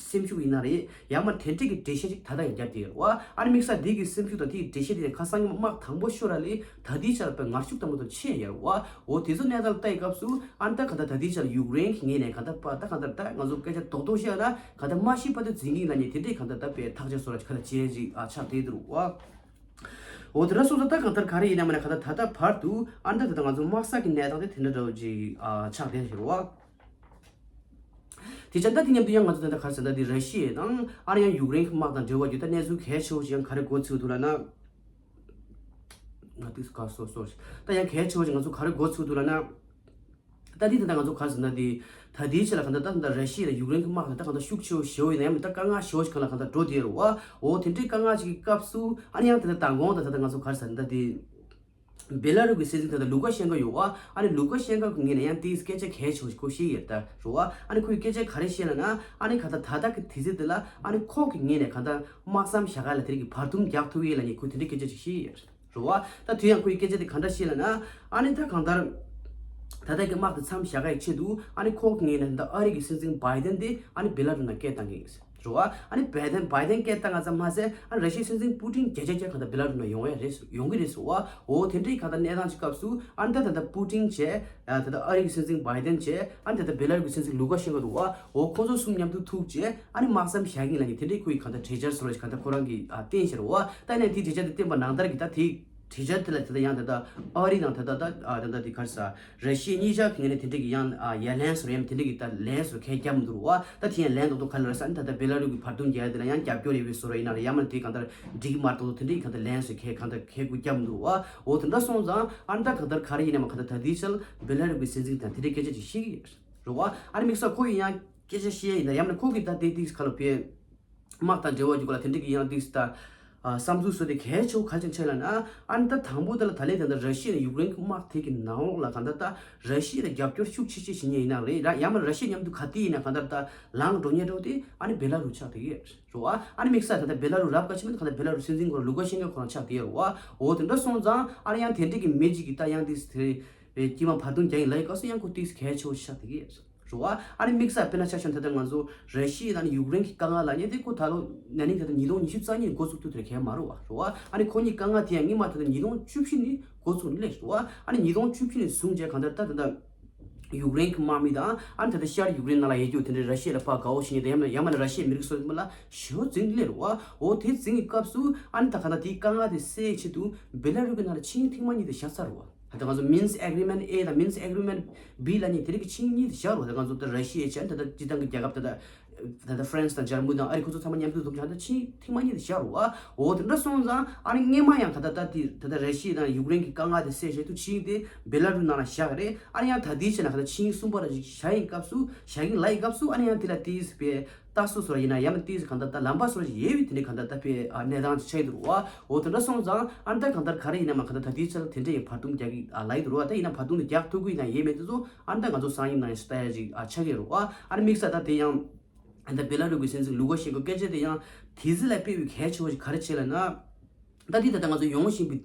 སེམས་ཤུགས་ཡིན་ན་རེད། ཡང་མ་དེ་འདྲས་ཀྱི་འགྲེལ་བཤད་ཅིག་ད་ལྟ་ཡང་བརྒྱབ་བསྡད་ཡོད་རེད་བ། ཨ་ནི་དམིགས་བསལ་འདི་གི་སེམས་ཤུགས་དང་དེ་གི་འགྲེལ་བཤད་དེ་ཁ་སང་ཉིན་དམག་དང་པོ་ཤོར་ར་ལས་ད་ལྟའི་ཆར་དཔེ་ངར་ཤུགས་དང་པོ་དང་ཆེ་ཡོད་རེད་བ། འོ་དེ་ཚོ་གནས་སྟངས་ལ་ལྟ་ཡི་སྐབས་སུ་ཨ་ནི་ད་ག་ད་ད་ལྟའི་ཆར་ཡུཀ་རེན་གྱི་ངོས་ནས་ག་ད་པ་ད་ག་ད་ད་ང་ཚོ་སྐད་ཆ་རྡོག་རྡོག་བཤད་ན་ག་ད་མ་ཤི་བར་དུ་འཛིང་གི་ལབ་ནི་དེ་འདྲས་ག་ད་ད་དཔེ་ཐག་ཆོད་བཟོ་ར་ག་ད་བྱས་ཅིག་ཨ་ཆགས་བསྡད་འདུག་རེད་བ། འོ་དེ་འདྲ་སོང་ཙང་ད་གང་ལྟར་ག་རེ་ཡིན་ན་མིན་ན་ག་ད་ད་ལྟ་བར་དུ་ཨ་ནི་ད་ད་ང་ཚོ་དམག་ས་གི་གནས་སྟངས་དེ་དེ་འདྲ་འདྲ་བོ་ཅིག་ཨ་ཆགས་བསྡད་ཡོད་རེད་བ། དེ་ཅག་ད་དེ་མཉམ་དུ་ཡང་ང་ཚོ་ད་ལྟ་ག་རེ་ཟེར་ད་དེ་ར་ཤི་ཡ་དང་ཨ་ནི་ཡང་ཡུཀ་རེན་གྱི་དམག་དང་འབྲེལ་བ་ཡོད་ད་གནས་ཚུལ་གལ་ཆེ་བོ་ཞིག་ཡང་ག་རེ་གོ་ཚུལ་འདུག་ལབ་ན། ང་ཏིག་ག་སོ་སོ་ཞིག་ད་ཡང་གལ་ཆེ་བོ་ཞིག་ང་ཚོ་ག་རེ་གོ་ཚུལ་འདུག་ལབ་ན། ད་དེ་ད་ལྟ་ང་ཚོ་ག་རེ་ཟེར་ན་དེ་ད་དེའི་ཆེད་ལ་གང་ལྟར་ད་ད་ལྟ་ར་ཤི་ཡ་ལ་ཡུཀ་རེན་གྱི་དམག་ལ་ད་གང་ལྟར་ཤུགས་ཆེ་བོ་ཞེ་བོ་ཡིན་ན་ཡང་མི་ད་དཀའ་ངལ་ཞེ་བོ་ཞིག་གང་ལ་གང་ལྟར་འགྲོ་བསྡད་ཡོད་རེད་བ། འོ་དེ་འདྲའི་དཀའ་ངལ་ཅིག་གི་སྐབས་སུ་ཨ་ནི་ཡང་ད་ལྟ་མདང་དགོང་ད་ད་ལྟ་ང་ཚོ་ག་རེ་ཟེར་ན་ད་དེ། བེ་ལ་རུ་གི་སྲིད་འཛིན་ད་ལྟ་ལུ་ཀ་ཤན་ཀ་ཡོད་བ། ཨ་ནི་ལུ་ཀ་ཤན་ཀ་གི་ངོས་ནས་ཡང་དེའི་སྐད་ཆ་གལ་ཆེ་བ་ཞིག་ཁོ་བཤད་ཡོད་ད་རུ་བ། ཨ་ནི་ཁོའི་སྐད་ཆ་ག་རེ་བཤད་ལབ་ན་ཨ་ནི་ག་ད་ད་ལྟ་གི་དུས་ཚོད་འདི་ལ་ཨ་ནི་ཁོ་གི་ངོས་ནས་ག་ད་དམག་མཚམས་བཞག་ག་ལ་དེ་རིགས་ཀྱི་བར་འདུམ་རྒྱག་ཐུབ་ཡས་ལ་ནི་ཁོས་དེ་འདྲའི་སྐད་ཆ་ཅིག་བཤད་ཡོད་རུ་བ། ད་དེ་ཡང་ཁོའི་སྐད་ཆ་དེ་ག་འདྲ་བཤད་ལབ་ན་ཨ་ནི་ད་གང་ལྟར་ད་ལྟ་གི་དམག་དེ་མཚམས་བཞག་ག་ཡི་ཆེད་དུ་ཨ་ནི་ཁོ་གི་ངོས་ནས་ད་ཨ་རི་གི་སྲིད་འཛིན་བྷའི་ཏན་དེ་ཨ་ནི་བེ་ལ་རུ་ནང་སྐད་བཏང་གི་ཡིན། རེད་བ། ཨ་ནི་བྷའི་ཏན་བྷའི་ཏན་སྐད་བཏང་ང་ཙམ་མ་ཟད་ཨ་ནི་ར་ཤི་ཡའི་སྲིད་འཛིན་པུ་ཏིན་བརྒྱ་ཆ་བརྒྱ་གང་ལྟར་བེ་ལ་རུ་ནང་ཡོང་ཡ་རེད་ཟེར་ཡོང་གི་རེད་ཟེར་བ། འོ་དེ་འདྲའི་གང་ལྟར་གནས་སྟངས་ཀྱི་སྐབས་སུ་ཨ་ནི་ད་ད་ལྟ་པུ་ཏིན་བྱས་ཨ་ད་ལྟ་ཨ་རི་གི་སྲིད་འཛིན་བྷའི་ཏན་བྱས་ཨ་ནི་ད་ལྟ་བེ་ལ་རུ་གི་སྲིད་འཛིན་ལུ་ཀ་ཤན་ཀ་འདུག་བ། འོ་ཁོང་ཚོ་གསུམ་མཉམ་དུ་ཐུག་བྱས་ཨ་ནི་དམག་མཚམས་བཞག་གིན་ལ་ནི་དེ་འདྲའི་ཁོ་ཡི་གང་ལྟར་གྲོས་འཆར་ཟེར་བ་ཞིག་གང་ལྟར་ཁོ་རང་གིས་ཨ་བསྟན་ཤར་བ། ད་ནས་དེའི་གྲོས་འཆར་དེ་བསྟན་པ་ནང་ལྟར་གྱི་ད་དེ། གྲོས་འཆར་དེ་ལ་ད་ལྟ་ཡང་ད་ལྟ་ཨ་རི་དང་ད་ལྟ་ད་ཨ་ད་ལྟ་དེ་ག་རེ་ཟ་ར་ཤི་ཡ་གཉིས་ཆ་གི་ངོས་ནས་དེ་འདྲ་གི་ཡང་ཨ་ཡ་ལན་སོར་ཡང་དེ་འདྲ་གི་ད་ལན་སོར་ཁས་བརྒྱབ་མི་འདུག་བ། ད་དེ་ཡང་ལན་ཏོག་ཏོག་ག་ལ་ར་ས་ནི་ད་ལྟ་བེ་ལ་རུ་གི་བར་འདུམ་རྒྱག་ཡ་དེ་ལ་ཡང་རྒྱབ་སྐྱོར་ཡོད་པའི་བཟོ་འདྲ་ཡིན་ན་རེད། ཡང་མིན་དེ་གང་ལྟར་འགྲིག་གི་མ་རེད་ཏོག་ཏོག་དེ་འདྲ་གི་གང་ལྟར་ལན་སོར་ཁས་གང་ལྟར་ཁས་ཁུར་བརྒྱབ་མི་འདུག་བ། འོ་དེ་འདྲ་སོང་ཙང་ཨ་ནི་ད་གང་ལྟར་ག་རེ་ཡིན་ན་མ་གང་ལྟར་ད་དེའི་ཆར་བེ་ལ་རུ་གི་སྲིད་འཛིན་དང་དེ་འདྲའི་སྐད་ཆ་ཅིག་བཤད་ཀྱི་ཡོད་རེད་བ། ཨ་ནི་དམིགས་བསལ་ཁོ་ཡིན་ཡང་སྐད་ཆ་བཤད་ཡ་ཡིན་ན་ཡང་མིན་ཁོ་གི་ད་དེ་དེ་ག་ལ་བས། དམག་དང་འབྲེལ་བ་རྒྱུ་ག་ལ་དེ་འདྲ་གི་ཡང་དེ་ད། ཨ་བསམ་ཚུལ་བཟོ་དེ་གལ་ཆེ་བོ་ག་རེ་བྱས་ལབ་ན། ཨ་ནི་ད་དང་པོ་དེ་ལ་ད་ལན་ད་ལྟ་ར་ཤི་ཡ་ནས་ཡུཀ་རེན་གྱི་དམག་དེ་གི་ནང་ལོགས་ལ་གང་ལྟར་ད་ར་ཤི་ཡ་ལ་རྒྱབ་སྐྱོར་ཤུགས་ཆེ་ཆེ་བྱེད་མཁན་ཡིན་ན་རེད། ཡང་མིན་ན་ར་ཤི་ཡ་མཉམ་དུ་ག་དུས་ཡིན་ན་གང་ལྟར་ད་ལངས་འགྲོ་མཁན་འདྲ་བོ་དེ་ཨ་ནི་བེ་ལ་རུ་ཆགས་བསྡད་ཀྱི་ཡོད་རེད་བ། ཨ་ནི་དམིགས་བསལ་ད་ལྟ་བེ་ལ་རུ་རབ་དཀའ་ཆེ་མིན་གང་ལྟར་བེ་ལ་རུ་སྲིད་འཛིན་ཁོ་རང་ལུ་ཀ་ཤན་ཀོ་ཁོ་རང་ཆགས་བསྡད་ཡོད་རེད་བ། འོ་དེ་འདྲ་སོང་ཙང་ཨ་ནི་ཡང་དེ་འདྲ་གི་མི་གཅིག་གིས་ད་ཡང་དེ་དེ་དཀྱིལ་མ་བར་འདུམ་རྒྱག་ཡིན་ལབ་ཡོད་སྐབས་སུ་ཡང་ཁོ་དེ་གལ་ཆེ་བོ་ཆགས་བསྡད་ཀྱི་ཡོད་རེད། རེད་བ། ཨ་ནི་དམིགས་བསལ་དཔེར་ན་ཆ་བཞག་ན་ད་ལྟ་ང་ཚོ་ར་ཤི་ཡ་དང་ཡུཀ་རེན་གྱི་དཀའ་ངལ་ལབ་མཁན་དེ་ཁོ་ད་ལོ་ན་ནིང་ད་ལྟ་ཉིས་སྟོང་ཉི་ཤུ་རྩ་གཉིས་འགོ་བཙུགས་དུས་དེར་གལ་མ་རེད་བ། རེད་བ། ཨ་ནི་ཁོ་གཉིས་དཀའ་ངལ་དེ་ཡང་སྔོན་མ་ད་ལྟ་ཉིས་སྟོང་བཅུ་བཞི་ནས་འགོ་བཙུགས་ནས་སླེབས་རེད་བ། ཨ་ནི་ཉིས་སྟོང་བཅུ་བཞི་ནས་བཟུང་བྱས་གང་ལྟར་ད་ད་ལྟ་ཡུཀ་རེན་གྱི་དམག་མི་དང་ཨ་ནི་ད་ལྟ་ཤར་ཡུཀ་རེན་ནང་ལ་ཡོད་རྒྱུ་དེ་འདྲའི་ར་ཤི་ཡ་ལ་ཕར་དགའ་བོ་བྱེད་མཁན་དང་ཡང་ན་ཡང་མིན་ན་ར་ཤི་ཡའི་མི་རིགས་སོ་སོ་ལ་ཞེ་པོ་འཛིང་གི་སླེབས་རེད་བ། འོ་དེ་འཛིང་གི་སྐབས་སུ་ཨ་ནི་ད་གང་ལྟར་དེའི་དཀའ་ངལ་དེ་སེལ་ཆེད་དུ་བེ་ལ་རུ་གི་ནང་ལ་ཆིངས་ཡིག་ཐེངས་མ་གཉིས་དེ་བཞག་ཚར་རེད་བ། ད་ལྟ་ང་ཚོ་Minsk Agreement A དང་Minsk Agreement B ལབ་མཁན་དེ་རིགས་ཀྱི་ཆིངས་གཉིས་དེ་བཞག་རེད་བ། ད་ང་ཚོ་ད་ར་ཤི་ཡའི་ཆ་ད་ལྟ་སྤྱིར་བཏང་གི་རྒྱལ་ཁབ་ད་ལྟ་ད་ལྟ་ཧྥ་རན་སི་དང་འཇར་མུ་དང་ཨ་རི་ཁོ་ཚོ་ཚང་མ་མཉམ་དུ་འཛོམས་ཀྱང་ད་ཆིངས་ཐེངས་མ་གཉིས་དེ་བཞག་རེད་བ། འོ་དེ་འདྲ་སོང་ཙང་ཨ་ནི་སྔོན་མ་ཡང་ག་ད་ད་དེ་ད་ལྟ་ར་ཤི་ཡ་དང་ཡུཀ་རེན་གྱི་དཀའ་ངལ་དེ་སེལ་ཆེད་དུ་ཆིངས་དེ་བེ་ལ་རུ་ནང་ལ་བཞག་རེད། ཨ་ནི་ཡང་ད་ལྟའི་ཆ་ནས་ག་ད་ཆིངས་གསུམ་པ་ར་ཅིག་བཞག་ཡིན་སྐབས་སུ་བཞག་གི་ལབ་ཡིན་སྐབས་སུ་ཨ་ནི་ཡང་དེ་ལ་དེའི་བའི་ལྟ་སྲོལ་སོགས་ཡིན་ན་ཡང་ན་དེའི་གང་ལྟར་ད་ལམ་པ་སོགས་ཡོད་པའི་དེ་འདྲའི་གང་ལྟར་ད་དཔེ་ཨ་གནས་སྟངས་ཅིག་ཆགས་ཡོད་རེད་བ། འོ་དེ་འདྲ་སོང་ཙང་ཨ་ནི་ད་གང་ལྟར་ག་རེ་ཡིན་ན་མ་གང་ལྟར་ད་ལྟའི་ཆ་ལ་དེ་འདྲ་ཡི་བར་འདུམ་རྒྱག་གི་ཨ་ལབ་ཀྱི་འདུག་རེད་བ། ད་ཡིན་ན་བར་འདུམ་དེ་རྒྱག་ཐུབ་ཀྱི་ཡིན་ན་ཡིན་མེད་དེ་ཚོ་ཨ་ནི་ད་ང་ཚོ་སང་ཉིན་ནང་ཡང་ཞིག་ལྟ་ཡ་ཅིག་ཨ་ཆགས་ཀྱི་རེད་བ། ཨ་ནི་དམིགས་བསལ་ད་དེ་ཡང་ཨ་ནི་ད་བེ་ལ་རུ་གི་སྲིད་འཛིན་ལུ་ཀ་ཤན་ཀོ་སྐད་ཆ་དེ་ཡང་དེ་ཚོ་ལ་དཔེ་བའི་གལ་ཆེ་བ་ཞིག་ག་རེ་བྱས་ལབ་ན། ད་དེ་ད་ལྟ་ང་ཚོ་ཡོང་བཞིན་པའི་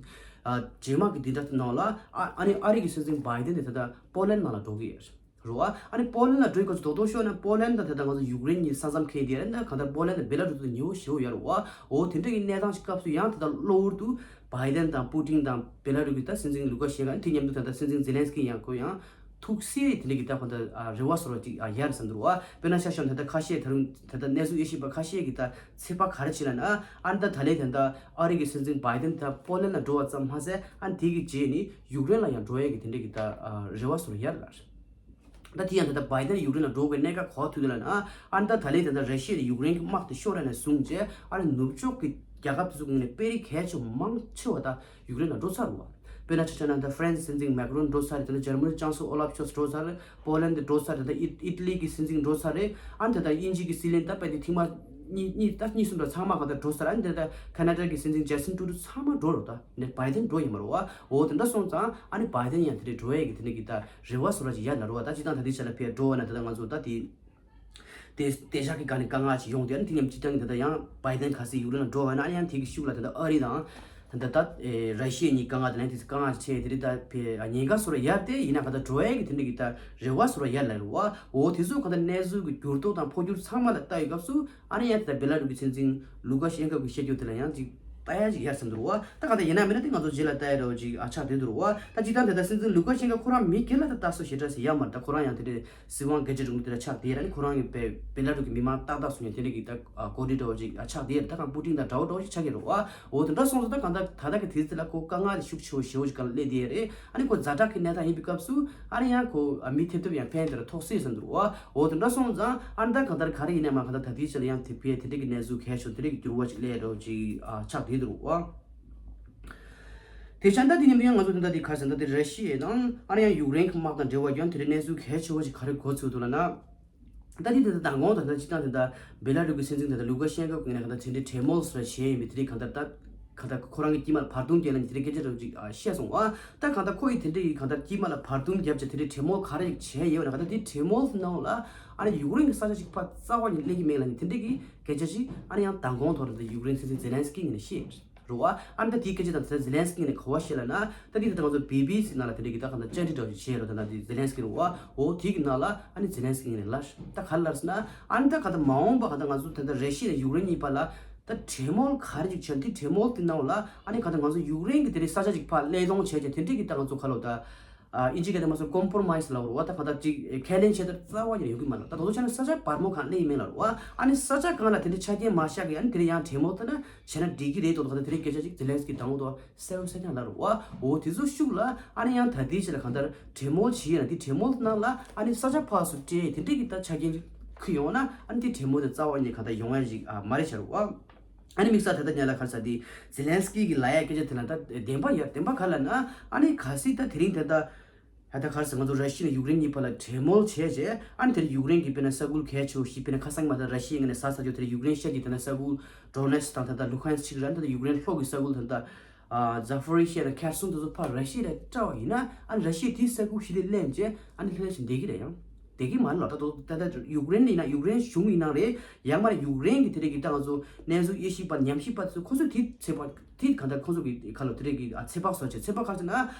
ཨ་རྗེས་མ་གི་འདི་འདྲ་ནང་ལ་ཨ་ཨ་ནི་ཨ་རི་གི་སྲིད་འཛིན་བྷའི་ཌེན་དེ་ད་ལྟ་པོ་ལན་ནང་ལ་འགྲོ་གི་ཡོད་རེད་བ། ཨ་ནི་པོ་ལན་ལ་འགྲོ་ཡི་སྐབས་སུ་རྡོག་རྡོག་ཤོད་ན་པོ་ལན་དང་ད་ལྟ་ང་ཚོ་ཡུཀ་རེན་གཉིས་ས་མཚམས་འཁེལ་དེ་ཡ་ན་གང་ལྟར་པོ་ལན་དང་བེ་ལ་རུ་དུ་ཉེ་བོ་ཞེ་བོ་ཡོད་རེད་བ། འོ་དེ་འདྲ་གི་གནས་སྟངས་ཤིག་སྐབས་སུ་ཡང་ད་ལྟ་གློ་བུར་དུ་བྷའི་ཌེན་དང་པུ་ཏིན་དང་བེ་ལ་རུ་གི་ད་སྲིད་འཛིན་ལུ་ཀ་ཤན་ཀོ་དེ་མཉམ་དུ་ད་ལྟ་སྲིད་འཛིན་ཛེ་ལན་སི་ཀི་ཡང་ཁོ་ཡང་ཐུག་སའི་དེ་འདྲ་གི་ད་ཁོ་ད་རེ་བ་སོར་བ་ཅིག་ཡར་ཟིན་འདུག་བ། དཔེར་ན་ཆ་བཞག་ན་ད་ལྟ་ཁ་ཤས་ད་རུང་ད་ལྟ་གནས་ཚུལ་དབྱེ་ཞིབ་པ་ཁ་ཤས་ཀྱིས་ད་ཚོད་དཔག་ག་རེ་བྱས་ལབ་ན། ཨ་ནི་ད་ད་ལན་ད་ལྟ་ཨ་རི་གི་སྲིད་འཛིན་བྷའི་ཌེན་ད་པོ་ལན་ལ་འགྲོ་བ་ཙམ་མ་ཟད་ཨ་ནི་དེ་གི་རྗེས་ནས་ཡུཀ་རེན་ལ་ཡང་འགྲོ་ཡས་ཀྱི་དེ་འདྲ་གི་ད་རེ་བ་སོར་ཡར་ལ། ད་དེ་ཡང་ད་ལྟ་བྷའི་ཌེན་ཡུཀ་རེན་ལ་འགྲོ་དགོས་གནད་འགག་ག་པར་ཐུག་འདུག་ལབ་ན། ཨ་ནི་ད་ད་ལན་ད་ལྟ་ར་ཤི་ཡ་ནས་ཡུཀ་རེན་གྱི་དམག་དེ་ཤོར་ར་ནས་བཟུང་རྗེས་ཨ་ནི་ནུབ་ཕྱོགས་ཀྱི་རྒྱལ་ཁབ་དེ་ཚོ་ངོས་ནས་དཔོན་རིགས་གལ་ཆེ་བ་མང་ཆེ་བ་ད་ཡུཀ་རེན་ལ་འགྲོ་ཚར་རེད་བ། དཔེར་ན་ཆ་བཞག་ན་ད་ཧྥ་རན་སི་སྲིད་འཛིན་མེག་རོན་འགྲོ་ཚར་རེད། ད་ལྟ་འཇར་མ་ནི་ཅང་སུ་ཨོ་ལབ་ཤོལ་ཚ་འགྲོ་ཚར་རེད། པོ་ལན་དེ་འགྲོ་ཚར་རེད། ད་ཨི་ཨི་ཏ་ལི་གི་སྲིད་འཛིན་འགྲོ་ཚར་རེད། ཨ་ནི་ད་ལྟ་དབྱིན་ཇི་གི་སྲིད་བློན་ད་དཔེ་དེ་ཐེངས་མ་གཉིས་གཉིས་ད་གཉིས་གསུམ་འདྲ་ཚང་མ་གང་ལྟར་འགྲོ་ཚར། ཨ་ནི་ད་ལྟ་ཁ་ན་ཌ་གི་སྲིད་འཛིན་ཇ་སི་ཊིན་ཏྲུ་ཌོ་ཚང་མ་འགྲོ་རེད། ད་ནས་བྷའི་ཌེན་འགྲོ་ཡོད་མ་རེད་བ། འོ་དེ་འདྲ་སོང་ཙང་ཨ་ནི་བྷའི་ཌེན་ཡང་དེ་འདྲའི་འགྲོ་ཡས་ཀྱི་དེ་འདྲ་གི་ད་རེ་བ་བཟོ་འདྲ་ཅིག་ཡར་ལ་རེད་བ། ད་སྤྱིར་བཏང་ད་ལྟའི་ཆ་ལ་ཕེབས་འགྲོ་བ་ན་ད་ལྟ་ང་ཚོ་ད་དེ་དེ་དེ་ཤག་གི་སྒང་ནས་དཀའ་ངལ་ཅིག་ཡོང་དུས། ཨ་ནི་དེ་མཉམ་སྤྱིར་བཏང་གི་ད་ལྟ་ཡང་བྷའི་ཌེན་གལ་སྲིད་ཡུཀ་རེན་ལ་འགྲོ་བ་ན་ཨ་ནི་ཡང་དེ་གི་ཤུགས་ལ་ད་ལྟ་ཨ་རི་དང་ད་ལྟ་ད་ཨེ་ར་ཤི་ཡ་གཉིས་དཀའ་ངལ་དང་ལན་དེ་ཚོ་དཀའ་ངལ་ཆེ་དེ་རིགས་ད་ཕེ་ཉེན་ཁ་སོར་ཡར་ཏེ་ཡིན་ན་ག་ད་འགྲོ་ཡས་ཀྱི་དེ་འདྲ་གི་ད་རེ་བ་སོར་ཡར་ལ་རེད་བ། འོ་དེ་ཚོ་ག་ད་གནས་ཚུལ་གྱི་འགྱུར་ལྡོག་དང་འཕོ་འགྱུར་ཚང་མ་ལ་ལྟ་ཡི་སྐབས་སུ་ཨ་ནི་ཡང་ད་ལྟ་བེ་ལ་རུ་གི་སྲིད་འཛིན་ལུ་ཀ་ཤན་ཀོ་གི་བཤད་རྒྱུ་དེ་ལ་ཡང་ཅིག་ལྟ་ཡ་ཅིག་ཡར་སོང་འདུག་བ། ད་ག་ད་ཡིན་ན་མིན་ན་དེ་ང་ཚོ་རྗེས་ལ་ལྟ་ཡ་འདྲ་བོ་ཅིག་ཨ་ཆགས་བསྡད་འདུག་བ། ད་སྤྱིར་བཏང་དེ་ད་སྲིད་འཛིན་ལུ་ཀ་ཤན་ཀོ་ཁོ་རང་མི་སྒེར་ལ་ད་ལྟ་སོ་ཞེ་དྲག་ཟེར་ཡ་མ་རེད། ད་ཁོ་རང་ཡང་དེ་འདྲའི་སྲིད་དབང་སྒེར་གཅོད་འགྲོ་འདི་ལ་ཆགས་བསྡད་ཡོད་ར། ནི་ཁོ་རང་གི་བེ་བེ་ལ་རུ་གི་མི་མང་ཏག་ཏག་སུ་ཡང་དེ་འདྲ་གི་ད་ཨ་གོ་སྒྲིག་འདྲ་བོ་ཅིག་ཨ་ཆགས་བསྡད་ཡོད་ར། ད་གང་པུ་ཏིན་དང་འདྲ་བོ་འདྲ་བོ་ཞིག་ཆགས་ཀྱི་རེད་བ། འོ་དེ་འདྲ་སོང་ཙང་ད་གང་ད་ད་ལྟ་གི་དུས་ཚོད་ལ་ཁོ་དཀའ་ངལ་དེ་ཤུགས་ཆེ་བོ་ཞེ་བོ་ཞིག་སྒང་ལ་སླེབས་བསྡད་ཡོད་རེད། ཨ་ནི་ཁོ་ཛ་དྲག་གི་གནས་སྟངས་ཡིན་པའི་སྐབས་སུ་ཨ་ནི་ཡང་ཁོ་ཨ་མི་ཐེབས་ཐེབས་ཡང་ཕན་དེ་ར་ཐོགས་སྲིད་ཟེར་འདུག་བ། འོ་དེ་འདྲ་སོང་ཙང་ཨ་ནི་ད་གང་ལྟར་ག་རེ་ཡིན་ན་མ་གང་ལྟར་ད་དུས་ཚོད་ལ་ཡང་དེ་བས་དེ་འདྲ་གི་གནས་ཚུལ་གལ་ཆེ་བོ་དེ་འདྲ་གི་འགྱུར་བ་ཞིག་སླེབས་འདྲ་བོ་ཅིག་ཨ་ཆགས་བསྡད་འདུག་བ། དེ་ཆ་ད་དེ་ཉིན་ཡང་ང་ཚོ་དེ་འདྲ་དེ་ག་ཟེར་ན་ད་དེ་ར་ཤི་ཡ་དང་ཨ་ནི་ཡང་ཡུཀ་རེན་གྱི་དམག་དང་འབྲེལ་བ་ཡང་དེ་རིང་གནས་ཚུལ་གལ་ཆེ་བ་ཞིག་ག་རེ་གོ་ཚུལ་འདུག་ལབ་ན། ད་དེ་དེ་ད་མདང་དགོང་ད་ལྟ་སྤྱིར་བཏང་དེ་འདྲ་བེ་ལ་རུ་གི་སྲིད་འཛིན་དེ་འདྲ་ལུ་ཀ་ཤན་ཀོ་གི་ནས་གང་ལྟར་དེ་འདྲའི་གྲོས་མོལ་སོགས་བྱས་ཡིན་པའི་དེ་རིང་གང་ལྟར་ད་གང་ལྟར་ཁོ་རང་གི་དཀྱིལ་མ་ལ་བར་འདུམ་བརྒྱབ་ལ་ནི་དེ་འདྲའི་སྐད་ཆ་འདྲ་བོ་ཅིག་བཤད་སོང་བ། ད་གང་ལྟར་ཁོ་ཡི་དེ་འདྲ་ཡི་གང་ལྟར་དཀྱིལ་མ་ལ་བར་འདུམ་བརྒྱབ་བྱས་དེ་འདྲའི་གྲོས་མོལ་ག་རེ་བྱས་ཡོད་ན་གང་ལྟར་དེ་གྲོས་མོལ་ནང་ལ་ཨ་ནི་ཡུཀ་རེན་གི་ས་ཆ་ཞིག་ཕར་རྩ་བ་ནས་སླེབས་ཀྱི་མེད་ལ་ནི་དེ་འདྲའི་གི་སྐད་ཆ་ཞིག་ཨ་ནི་ཡང་མདང་དགོང་ཐོག་ད་ལྟ་ཡུཀ་རེན་སྲིད་འཛིན་ཛེ་ལན་སི་ཀི་ངོས་ནས་བཤད། རེད་བ། ཨ་ནི་ད་དེའི་སྐད་ཆ་དང་དེ་ཛེ་ལན་སི་ཀི་ནས་ག་བ་བཤད་ལབ་ན། ད་དེ་ད་ང་ཚོ་བི་བི་སི་ནང་ལ་དེ་འདྲ་གི་ད་གང་ལྟར་བཅར་འདྲི་འདྲ་བོ་ཞིག་བྱས་རོ། ད་ད་དེ་ཛེ་ལན་སི་ཀི་རེད་བ། འོ་དེ་གི་ནང་ལ་ཨ་ནི་ཛེ་ལན་སི་ཀི་ངོས་ནས་ལབ། ད་ག་རེ་ལབ་ཟེར་ན། ཨ་ནི་ད་ག་ད་མ་འོངས་པ་ག་ད་ང་ཚོ་ད་ད་ར་ཤི་ཡ་དང་ཡུཀ་རེན་གཉིས་བར་ལ་ད་གྲོས་མོལ་ག་རེ་ཅིག་བྱས་དེ་གྲོས་མོལ་དེ་ནང་ལ་ཨ་ནི་ག་ད་ང་ཚོ་ཡུཀ་རེན་གི་དེ་རིང་ས་ཆ་ཅིག་ཕར་གློད་གཏོང་བྱས་བྱས་དེ་འདྲ་གི་ད་ང་ཚོ་ག་ལོ་ད། ཨ་ཨིན་ཇི་སྐད་དུ་མ་སོང་ཀོམ་པོར་མའིས་ལབ་རེད་བ། ད་གང་ལྟར་ཅིག་ཁས་ལེན་བྱེད་ཐབས་རྩ་བ་ཉིད་ཡོང་གི་མ་རེད། ད་དོ་དོ་ཆ་ནས་ས་ཆ་བར་མོ་གང་ལེན་ཡིན་མིན་ལབ་རེད་བ། ཨ་ནི་ས་ཆ་གང་ལ་དེ་འདྲ་ཆ་རྐྱེན་མ་བཞག་གི་ཨ་ནི་དེ་རིང་ཡང་གྲོས་མོལ་ལྟ་ན་བྱས་ན་འགྲིག་གི་རེད་དོ། ད་དེ་རིང་སྐད་ཆ་ཅིག་ཛེ་ལན་སི་ཀི་དང་པོ་དོ་གསལ་པོ་གསལ་རྐྱང་ལབ་རེད་བ། འོ་དེ་ཚོ་ཤུགས་ལ་ཨ་ནི་ཡང་ད་ལྟའི་ཆ་ལ་གང་ལྟར་གྲོས་མོལ་བྱེད་ཡིན་ན་དེ་གྲོས་མོལ་ནང་ལ་ཨ་ནི་ས་ཆ་ཕར་ཚུར་སྤྲད་དེ་འདྲ་གི་ད་ཆ་རྐྱེན་ཅིག་འཁུར་ཡོང་ན་ཨ་ནི་དེ་གྲོས་མོལ་དེ་རྩ་བ་ཉིད་གང་ལྟར་ཡོང་ཡ་ཅིག་ཨ་མ་རེད་ཤག་རེད་བ། ཨ་ནི་དམིགས་བསལ་ད་ལྟ་ཉལ་ལ་ག་རེ་ཟ་དེ་ཛེ་ལན་སི་ཀི་གི་ལབ་ཡ་སྐད་ཆ་དེ་ལ་ད་བདེན་པ་ཡོད། བདེན་པ་ག་ལབ་ན་ཨ་ནི་གལ་སྲིད་ད་དེ་རིང་དེ་ད་ ད་ག་རེ་ཟེར། ང་ཚོ་ར་ཤི་ཡ་ནས་ཡུཀ་རེན་གཉིས་བར་ལ་གྲོས་མོལ་བྱས་རྗེས། ཨ་ནི་དེར་ཡུཀ་རེན་གྱི་དཔེར་ན་ས་ཁུལ་གལ་ཆེ་བོ་ཞིག་དཔེར་ན་ཁ་སང་མ་ད་ར་ཤི་ཡའི་ངོས་ནས་ཟ་ས་ཆོག་དེར་ཡུཀ་རེན་ཤར་གྱི་དེ་ན་ས་ཁུལ་ཌོ་ནེ་སི་དང་ད་ལྟ་ལུ་ཧན་སི་ཅིག་ར། ད་ལྟ་ཡུཀ་རེན་ལྷོ་གི་ས་ཁུལ་ད་ལྟ་ཛ་ཕོ་རི་ཤི་ཡ་དང་ཁེར་སོན་དེ་ཚོ་ཕར་ར་ཤི་ཡ་ལ་སྤྲད་པ་ཡིན་ན། ཨ་ནི་ར་ཤི་ཡས་དེའི་ས་ཁུལ་ཞིག་དེ་ལེན་རྗེས་ཨ་ནི་ལྷན་ཞིག་བསྡད་ཀྱི་རེད། ཡང་བསྡད་ཀྱི་མ་རེད་ལབ། ད་ད་ད་ཡུཀ་རེན་ཡིན་ན་ཡུཀ་རེན་གཞུང་ཡིན་ན་རེད། ཡང་མ་རེད་ཡུཀ་རེན་གྱི་དེ་རིགས་ཀྱི་ད་ང་ཚོ་གནས་ཚུལ་དབྱེ་ཞིབ་པ་ཉམས་ཞིབ་པ་ཚོས་ཁོ་ཚོས་དེ་ཚོད་དཔག་དེ་གང་ལྟར་ཁོ་ཚོ་གི་ཁ་ལོ་དེ་རིགས་ཀྱི་ཚོད་དཔག་བཟོ་བྱས། ཚོད་དཔག་ག་རེ་ཟེར་ན།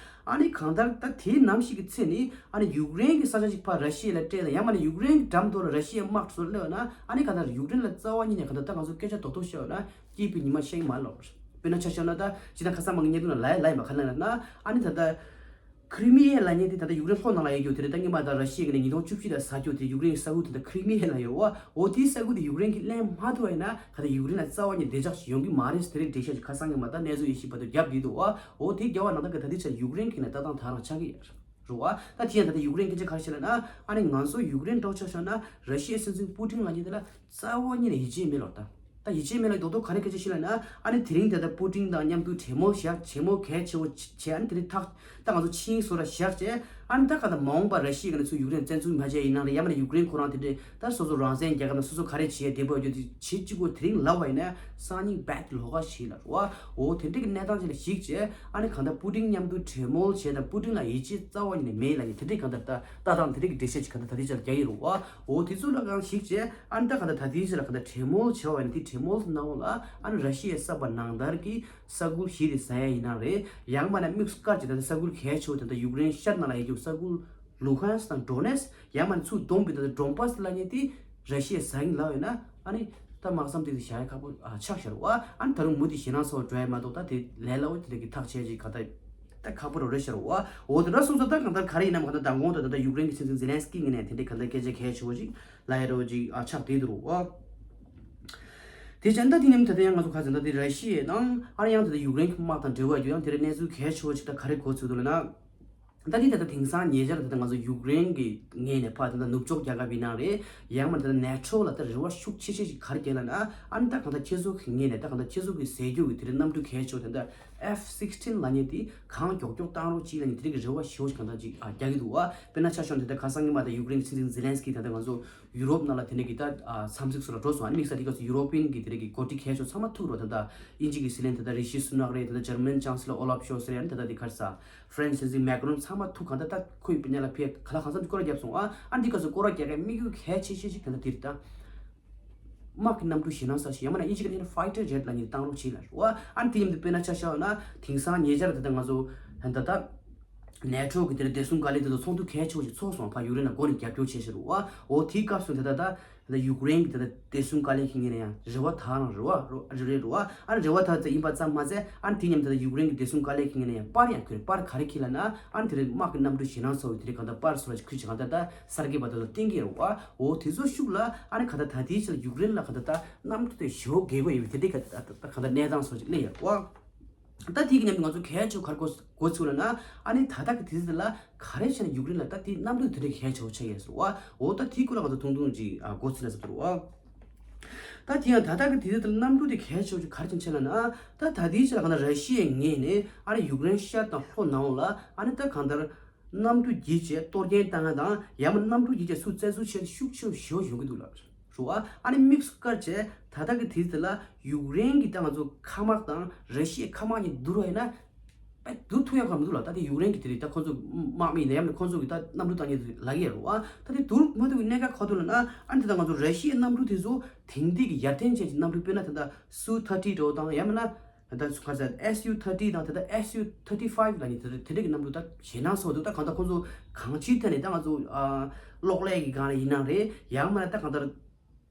ཨ་ནི་གང་ལྟར་ད་དེའི་ནམ་ཞིག་གི་ཚེ་ནི་ཨ་ནི་ཡུཀ་རེན་གྱི་ས་ཆ་ཞིག་ཕར་ར་ཤི་ཡ་ལ་སྤྲད་དང་། ཡང་མ་ནི་ཡུཀ་རེན་གྱི་འགྲམ་དུ་ལ་ར་ཤི་ཡའི་དམག་ཚོ་སླེབས་ན། ཨ་ནི་གང་ལྟར་ཡུཀ་རེན་ལ་རྩ་བ་ཉིད་ནས་གང་ལྟར་ད་ང་ཚོ་སྐད་ཆ་རྡོག་རྡོག་བཤད་ན་སྐྱིད་པའི་ཉི་མ་ཤར་གྱི་མ་རེད་ལབ། དཔེར་ན་ཆ་བཞག་ན། ད་ཅི་ད་ཁ་སང་མ་ངས་བརྙན་ཐུང་ལ་ལབ་ཡ་ལབ་ཡིན་པ་ག་རེ་ལབ་ན། ཨ་ནི་ད་ལྟ་ཁི་རི་མི་ཡ་ལབ་མཁན་དེ་ད་ལྟ་ཡུཀ་རེན་ལྷོ་ནང་ལ་ཡོད་རྒྱུ་དེ་རེད། ད་སྔོན་མ་ད་ར་ཤི་ཡའི་ངོས་ནས་ཉིས་སྟོང་བཅུ་བཞི་ལ་ཟ་རྒྱུ་དེ་ཡུཀ་རེན་གྱི་ས་ཁུལ་དེ་ད་ཁི་རི་མི་ཡ་ལབ་ཡོད་པ། འོ་དེའི་ས་ཁུལ་དེ་ཡུཀ་རེན་གྱིས་ལེན་མ་ཐུབ་པ་ཡིན་ན་ག་ད་ཡུཀ་རེན་ལ་རྩ་བ་ཉིད་བདེ་འཇགས་ཤིག་ཡོང་གི་མ་རེད་ཟེར་དེ་རིགས་འགྲེལ་བཤད་ཅིག་ཁ་སང་གི་མ་ད་གནས་ཚུལ་དབྱེ་ཞིབ་པ་ཚོས་རྒྱབ་བསྡད་འདུག་པ། འོ་དེ་རྒྱབ་པ་ནང་ད་ག་ད་ལྟའི་ཆར་ཡུཀ་རེན་གྱི་ནས་ལྟ་སྟངས་ད་རང་ཆགས་ཀྱི་ཡོད་རེད་པ། ད་དེ་ཡང་ད་ལྟ་ཡུཀ་རེན་སྐད་ཆ་ག་རེ་བཤད་ལབ་ན། ཨ་ནི་ང་ཚོ་ཡུཀ་རེན་འདྲ་བོ་ཆ་བཞག་ན་ར་ཤི་ཡའི་སྲིད་འཛིན་པུ་ཏིན་ལབ་མཁན་དེ་ལ་རྩ་བ་ཉིད་ནས་ཡིད་ཆེས་མེད་ལབ། ད་ད་ཡིད་ཆེས་མེད་ལབ་རྡོག་རྡོག་ག་རེ་སྐད་ཆ་བཤད་ལབ་ན། ཨ་ནི་དེ་རིང་ད་ལྟ་པུ་ཏིན་དང་མཉམ་དུ་གྲོས་མོལ་བཞག་གྲོས་མོལ་གལ་ཆེ་བོ་བྱས། ཨ་ནི་དེ་རིང་ཐག་ད་ང་ཚོ་ཆིངས་ཡིག་བཟོ་ར་བཞག་བྱས། ཨ་ནི་ད་ག་ད་མ་འོངས་པར་ར་ཤི་ཡའི་ངོས་ནས་ཚུར་ཡུཀ་རེན་བཙན་འཛུལ་མ་བྱས་ཡིན་ན་རེད། ཡང་མིན་ན་ཡུཀ་རེན་ཁོ་རང་དེ་འདྲའི་ད་སོ་སོ་རང་བཙན་རྒྱལ་ཁབ་ནང་སོ་སོ་ག་རེ་བྱེད་བདེ་པོ་ཡོད་རྒྱུ་དེ་བྱེད་གཅིག་པོ་དེ་རིང་ལབ་པ་ཡིན་ན་སང་ཉིན་རྦད་ལོགས་ཀ་ཞིག་ལ་རེད་པ། འོ་དེ་འདྲའི་གི་གནས་སྟངས་ཅིག་ལ་གཞིགས་བྱས། ཨ་ནི་གང་ལྟར་པུ་ཏིན་མཉམ་དུ་གྲོས་མོལ་བྱས་དང་པུ་ཏིན་ལ་ཡིད་ཆེས་རྩ་བ་ཉིད་ནས་མེད་ལབ་ནས་དེ་འདྲའི་གང་ལྟར་ད་ལྟ་སྟངས་དེ་འདྲའི་གི་འགྲེལ་བཤད་ཅིག་གང་ལྟར་ད་ལྟའི་ཆར་རྒྱག་གི་རེད་པ། འོ་དེ་ཚོ་ལ་གང་གཞིགས་བྱས། ཨ་ནི་ད་གང་ལྟར་ད་ལྟའི་ཆར་ལ་གང་ལྟར་གྲོས་མོལ་བྱས་པ་ཡིན་ན། དེ་གྲོས་མོལ་ནང་ལ་ཨ་ནི་ར་ཤི་ཡས་བསགས་པ་ནང་ལྟར་གྱི་ས་ཁུལ་བཞི་དེ་ཟ་ཡ་ཡིན་ན་རེད། ཡང་མིན་ན་དམིགས་སུ་བཀར་གྱི་ད་ལྟ་ས་ཁུལ་གལ་ཆེ་བོ་དེ་འདྲ་ཡུཀ་རེན་ཤར་ནང་ལ་ཡོད་རྒྱུ་ས་ཁུལ་ལུ་ཧན་སི་དང་ཌོ་ནེ་སི། ཡང་མིན་ན་ཚུར་བསྡོམས་པའི་ད་ལྟ་ཌོན་པཱ་སི་ལབ་མཁན་དེ་ར་ཤི་ཡས་ཟ་གི་ལབ་ཡོད་ན། ཨ་ནི་ད་མ་བསམ་དེ་དེ་བཞག་ཡ་ཁག་པོ་ཨ་ཆགས་ཤར་བ། ཨ་ནི་ད་རུང་མུ་མཐུད་ཞེད་སྣང་ཚ་བོ་འགྲོ་ཡ་མ་གཏོགས། ད་དེ་ལས་སླ་བོ་དེ་འདྲ་གི་ཐག་བཅད་ཅིག་ག་ད་ད་ཁག་པོ་རེད་ཤར་བ། འོ་དེ་འདྲ་སོང་ཙང་ད་གང་ལྟར་ག་རེ་ཡིན་ནམ། གང་ལྟར་མདང་དགོང་དུ་ད་ལྟ་ཡུཀ་རེན་གྱི་སྲིད་འཛིན་ཛེ་ལན་སི་ཀི་ངོས་ནས་དེ་འདྲའི་གང་ལྟར་སྐད་ཆ་གལ་ཆེ་བོ་ཅིག་ལབ་ཡ་འདྲ་བོ་ཅིག་ཨ་ཆགས་བསྡད་འདུག་རོ། དེ་བྱས་ན་ད་དེ་ནས་ད་ལྟ་ཡང་ང་ཚོ་ག་ཚོད་ད་དེ་ར་ཤི་ཡ་དང་ཨ་ནི་ཡང་ད་ལྟ་ཡུཀ་རེན་གྱི་དམག་དང་འབྲེལ་བ་ཡོད་རྒྱུ་ཡང་དེ་རིང་གནས་ཚུལ་གལ་ཆེ་བོ་ཅིག་ད་ག་རེ་གོ་ཚུལ་འདུག་ལབ་ན། ད་དེ་ད་ལྟ་དེང་སང་ཉེ་ཆར་ད་ལྟ་ང་ཚོ་ཡུཀ་རེན་གྱི་ངོས་ནས་ཕར་ད་ལྟ་ནུབ་ཕྱོགས་རྒྱལ་ཁབ་ཡིན་ན་རེད། ཡང་མིན་ད་ལྟ་ནེ་ཊོ་ལ་ད་རེ་བ་ཤུགས་ཆེ་ཆེ་ཞིག་ག་རེ་རྒྱག་ལབ་ན། ཨ་ནི་ད་གང་ལྟར་ཁྱེད་ཚོ་གི་ངོས་ནས་ད་གང་ལྟར་ཁྱེད་ཚོ་གི་ཟས་རྒྱུ་གི་དེ་རིང་གནམ་གྲུ་གལ་ཆེ་བོ་དེ་འདྲ་ཨེཕ་སིགས་ཊིན་ལབ་མཁན་དེ་གང་མགྱོགས་མགྱོགས་བཏང་རོགས་གྱིས་ལབ་མཁན་དེ་རིང་གི་རེ་བ་ཞེ་པོ་ཞིག་གང་ལྟར་ཅིག་ཨ་རྒྱག་གི་འདུག་པ། དཔེར་ན་ཆ་བཞག་ན་ད་ལྟ་ཁ་སང་ཉི་མ་ད་ཡུཀ་རེན་གྱི་སྲིད་འཛིན་ཛེ་ལན་སི་ཀི་ད་ལྟ་ང་ཚོ་ཡུ་རོབ་ནང་ལ་དེ་འདྲ་གི་ད་ཨ་འཚམས་གཟིགས་སུ་ལ་འགྲོ་སོང་། ཨ་ནི་དམིགས་བསལ་དེ་ག་ཚོད་ཡུ་རོ་པི་ཡན་གྱི་དེ་འདྲ་གི་འགོ་ཁྲིད་གལ་ཆེ་ཚང་མ་ཐུག་རོགས། ད་ལྟ་དབྱིན་ཇི་གི་སྲིད་བློན་ད་ལྟ་རི་ཤི་སུ་ནག་རེད། ད་ལྟ་འཇར་མན་ཅང་སི་ལོ་ཨོ་ལབ་ཤོལ་ཚ་རེད། ཨ་ནི་ད་ལྟ་དེ་ག་རེ་ཟ་ཧྥ་རན་སི་སྲིད་འཛིན་མེ་ཀ་རོན་ཚང་མ་ཐུག་གང་ལྟར་ད་ཁོའི་སྤུན་ཉེ་ལ་ཕེབས་ག་ལ་གང་འཚམ་གྱི་སྐོར་ར་བརྒྱབ་སོང་། ཨ་ཨ་ནི་དེ་ག་ཚོད་སྐོར་ར་རྒྱག་མཁན་དམིགས་ཡུལ་གལ་ཆེ་ཤོས་ཤིག་ད་ལྟ་དེ་རེད། ད་དམག་གི་གནམ་གྲུ་ཞེད་སྣང་ཚ་ཞིག་ཡང་མིན་ན་དབྱིན་ཇི་སྐད་ནས་ཕའི་ཊར་ཇེཊ་ལབ་མཁན་དེ་བཏང་རོགས་གྱིས་ལབ་རེད་པ། ཨ་ནི་དེ་མཉམ་དུ་དཔེར་ན་ཆ་བཞག་ན་དེང་སང་ཉེ་ཆར་ད་ལྟ་ང་ཚོ་ད་ལྟ་ནེ་ཊོ་གི་དེར་བདེ་སྲུང་བཀའ་བློན་དེ་ཚོ་ཚོགས་འདུ་གལ་ཆེ་བོ་ཞིག་ཚོགས་སོང་། ཕར་ཡུཀ་རེན་ལ་མགོ་ནས་རྒྱབ་སྐྱོར་བྱས་ཤག་རེད་པ། འོ་དེའི་སྐབས་སུ་ད་ལྟ་ད་ད་ལྟ་ཡུཀ་རེན་གྱི་ད་ལྟ་བདེ་སྲུང་བཀའ་བློན་གྱི་ངོས་ནས་ཡང་རེ་བ་དག་རང་རེད་པ། རེད་རེད་རེད་པ། ཨ་ནི་རེ་བ་དག་ཙམ་ཡིན་པ་ཙམ་མ་ཟད། ཨ་ནི་དེ་མཉམ་དུ་ད་ལྟ་ཡུཀ་རེན་གྱི་བདེ་སྲུང་བཀའ་བློན་གྱི་ངོས་ནས་ཡང་པར་ཡང་ཁུར། པར་ག་རེ་ཁྱེར་ལབ་ན། ཨ་ནི་དེ་རིང་དམག་གི་གནམ་གྲུ་ཞེད་སྣང་ཚ་བོ་དེ་རིང་གང་ལྟར་པར་སོགས་ལ་ཁུར་བྱས་གང་ལྟར་ད་གསར་འགོད་པ་དེ་ཚོ་བསྟན་གྱི་རེད་པ། འོ་དེ་ཚོ་ཤུགས་ལ་ཨ་ནི་གང་ལྟར་ད་ལྟའི་ཆར་ལ་ཡུཀ་རེན་ལ་གང་ལྟར་ད་གནམ་གྲུ་དེ་ཞེ་པོ་རྒྱག་གི་ཡོད་པའི་དེ་འདྲའི་ག་ད་ད་གང་ལྟར་གནས་སྟངས་སོགས་ཅིག་སླེབས་ཡོད་རེད་པ། ད་དེ་གི་མཉམ་དུ་ང་ཚོ་གལ་ཆེ་བོ་ག་རེ་གོ་གོ་ཚུལ་ལབ་ན། ཨ་ནི་ད་ལྟ་གི་དུས་ཚོད་ལ་ག་རེ་བྱས་ན་ཡུཀ་རེན་ལ་ད་དེ་གནམ་གྲུ་དེ་འདྲའི་གལ་ཆེ་བོ་ཆགས་ཡོད་ཟེར་བ། འོ་ད་དེའི་སྐོར་ལ་ང་ཚོ་ཐུང་ཐུང་ཅིག་ཨ་གོ་ཚུལ་ལ་ཟེར་བ། ད་དེ་ཡང་ད་ལྟ་གི་དུས་ཚོད་དེ་ལ་གནམ་གྲུ་དེ་གལ་ཆེ་བོ་ཅིག་ག་རེ་བྱས་ནས་ཆགས་ལབ་ན། ད་ད་ལྟའི་ཆར་ལ་གང་ལྟར་ར་ཤི་ཡའི་ངོས་ནས་ཨ་ནི་ཡུཀ་རེན་ཤར་དང་ལྷོ་ནང་ལ་ཨ་ནི་ད་གང་ལྟར་གནམ་གྲུ་བརྒྱུད་བྱས་གཏོར་སྐྱོན་བཏང་ཡ་དང་། ཡང་མིན་གནམ་གྲུ་བརྒྱུད་བྱས་ཚུར་བཙན་འཛུལ་བྱས་ཤུགས་ཆེ་བོ་ཞེ་པོ་ཡོང་གི་འདུག་ལབ་རེད་པ། ཨ་ནི་དམིགས་སུ་བཀར་བྱས་ད་ལྟ་གི་དུས་ཚོད་དེ་ལ་ཡུཀ་རེན་གྱི་ད་ང་ཚོ་མཁའ་དམག་དང་ར་ཤི་ཡའི་མཁའ་དམག་གཉིས་བསྡུར་བ་ཡིན་ན། དཔེ་བསྡུར་ཐུབ་ཡ་གང་མི་འདུག་ལ། ད་དེ་ཡུཀ་རེན་གྱི་དེ་རེད། ད་ཁོང་ཚོ་དམག་མི་ཡིན་ན་ཡང་ན་ཁོང་ཚོ་གི་ད་གནམ་གྲུ་བཏང་མཁན་དེ་ལབ་ཀྱི་ཡོད་རེད་པ། ད་དེ་བསྡུར་མ་ཐུབ་པའི་གནད་འགག་ག་རེ་འདུག་ལབ་ན། ཨ་ནི་ད་ལྟ་ང་ཚོ་ར་ཤི་ཡའི་གནམ་གྲུ་དེ་ཚོ་དེང་དུས་ཀྱི་ཡར་ཐོན་ཅན་གྱི་གནམ་གྲུ། དཔེར་ན་ད་ལྟ་སུ་ཐར་ཊི་འདྲ་བོ་དང་། ཡང་མིན་ན་ད་ལྟ་སུ་ག་རེ་ཟེར། ཨེས་ཡུ་ཐར་ཊི་དང་ད་ལྟ་ཨེས་ཡུ་ཐར་ཊི་ཕའིབ་ལབ་མཁན་དེ་དེ་འདྲ་གི་གནམ་གྲུ་ད་ཞེད་སྣང་ཚ་བོ་འདུག། ད་གང་ལྟར་ཁོང་ཚོ་གང་ཅིའི་ཐད་ནས་ད་ང་ཚོ་ཨ་གློག་ཀླད་ཀྱི་སྒང་ལ་ཡིན་ན་རེད། ཡང་མིན་ན་ད་གང་ལྟར་